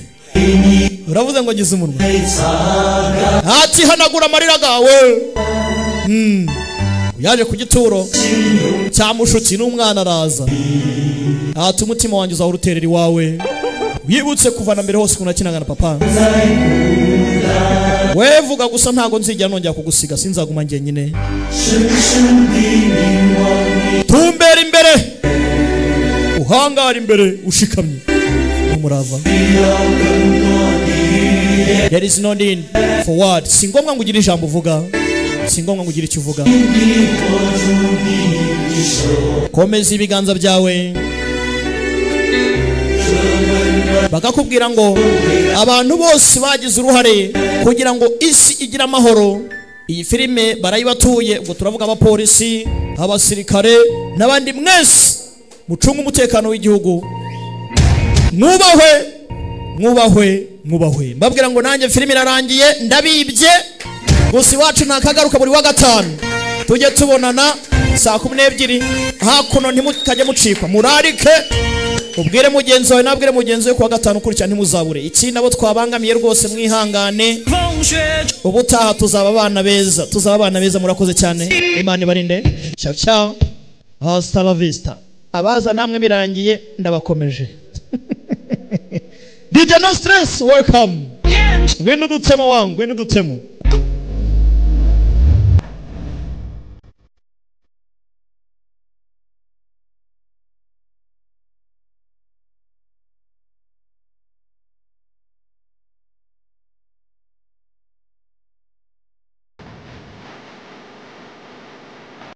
Uravuze ngo gize umunwa. Ati hanagura amarira gawe. Yaje ku gituro cya mushuti n'umwana araza. Ati umutima wanjye uzahora uterera iwawe. Wibutse kuva na mbere hose ukuntu nakinaga na papa. Wevuga gusa ntago nzigera nongera kugusiga, sinzaguma njyenyine. Tumbera imbere, uhangara imbere ushikamye n'umurava. There is no need for word. Si ngombwa ngo ugire ijambo uvuga, si ngombwa ngo ugire icyo uvuga. Komeza ibiganza byawe. Bakakubwira ngo abantu bose bagize uruhare kugira ngo isi igire amahoro. Iyi filime barayibatuye, ubwo turavuga abapolisi, abasirikare n'abandi mwese mucunga umutekano w'igihugu. Mwubahwe, mwubahwe, mwubahwe. Mbabwira ngo nanjye filime irarangiye, ndabibye. Gusa iwacu ntakagaruka buri wa gatanu. Tujye tubonana saa 12 hakuno, ntimukajye mucikwa. Murarike, ubwire mugenzi wawe nabwire mugenzi we kuwa gatanu ukurikira ntimuzabure. Iki nabo twabangamiye rwose, mwihangane. Ubutaha tuzaba abana beza, tuzaba abana beza. Murakoze cyane, Imana ibarinde. Ciao ciao, hasta la vista. Abaza namwe birangiye ndabakomeje. DJ No Stress, welcome. Ngwino dutsemo wangu, ngwino dutsemo.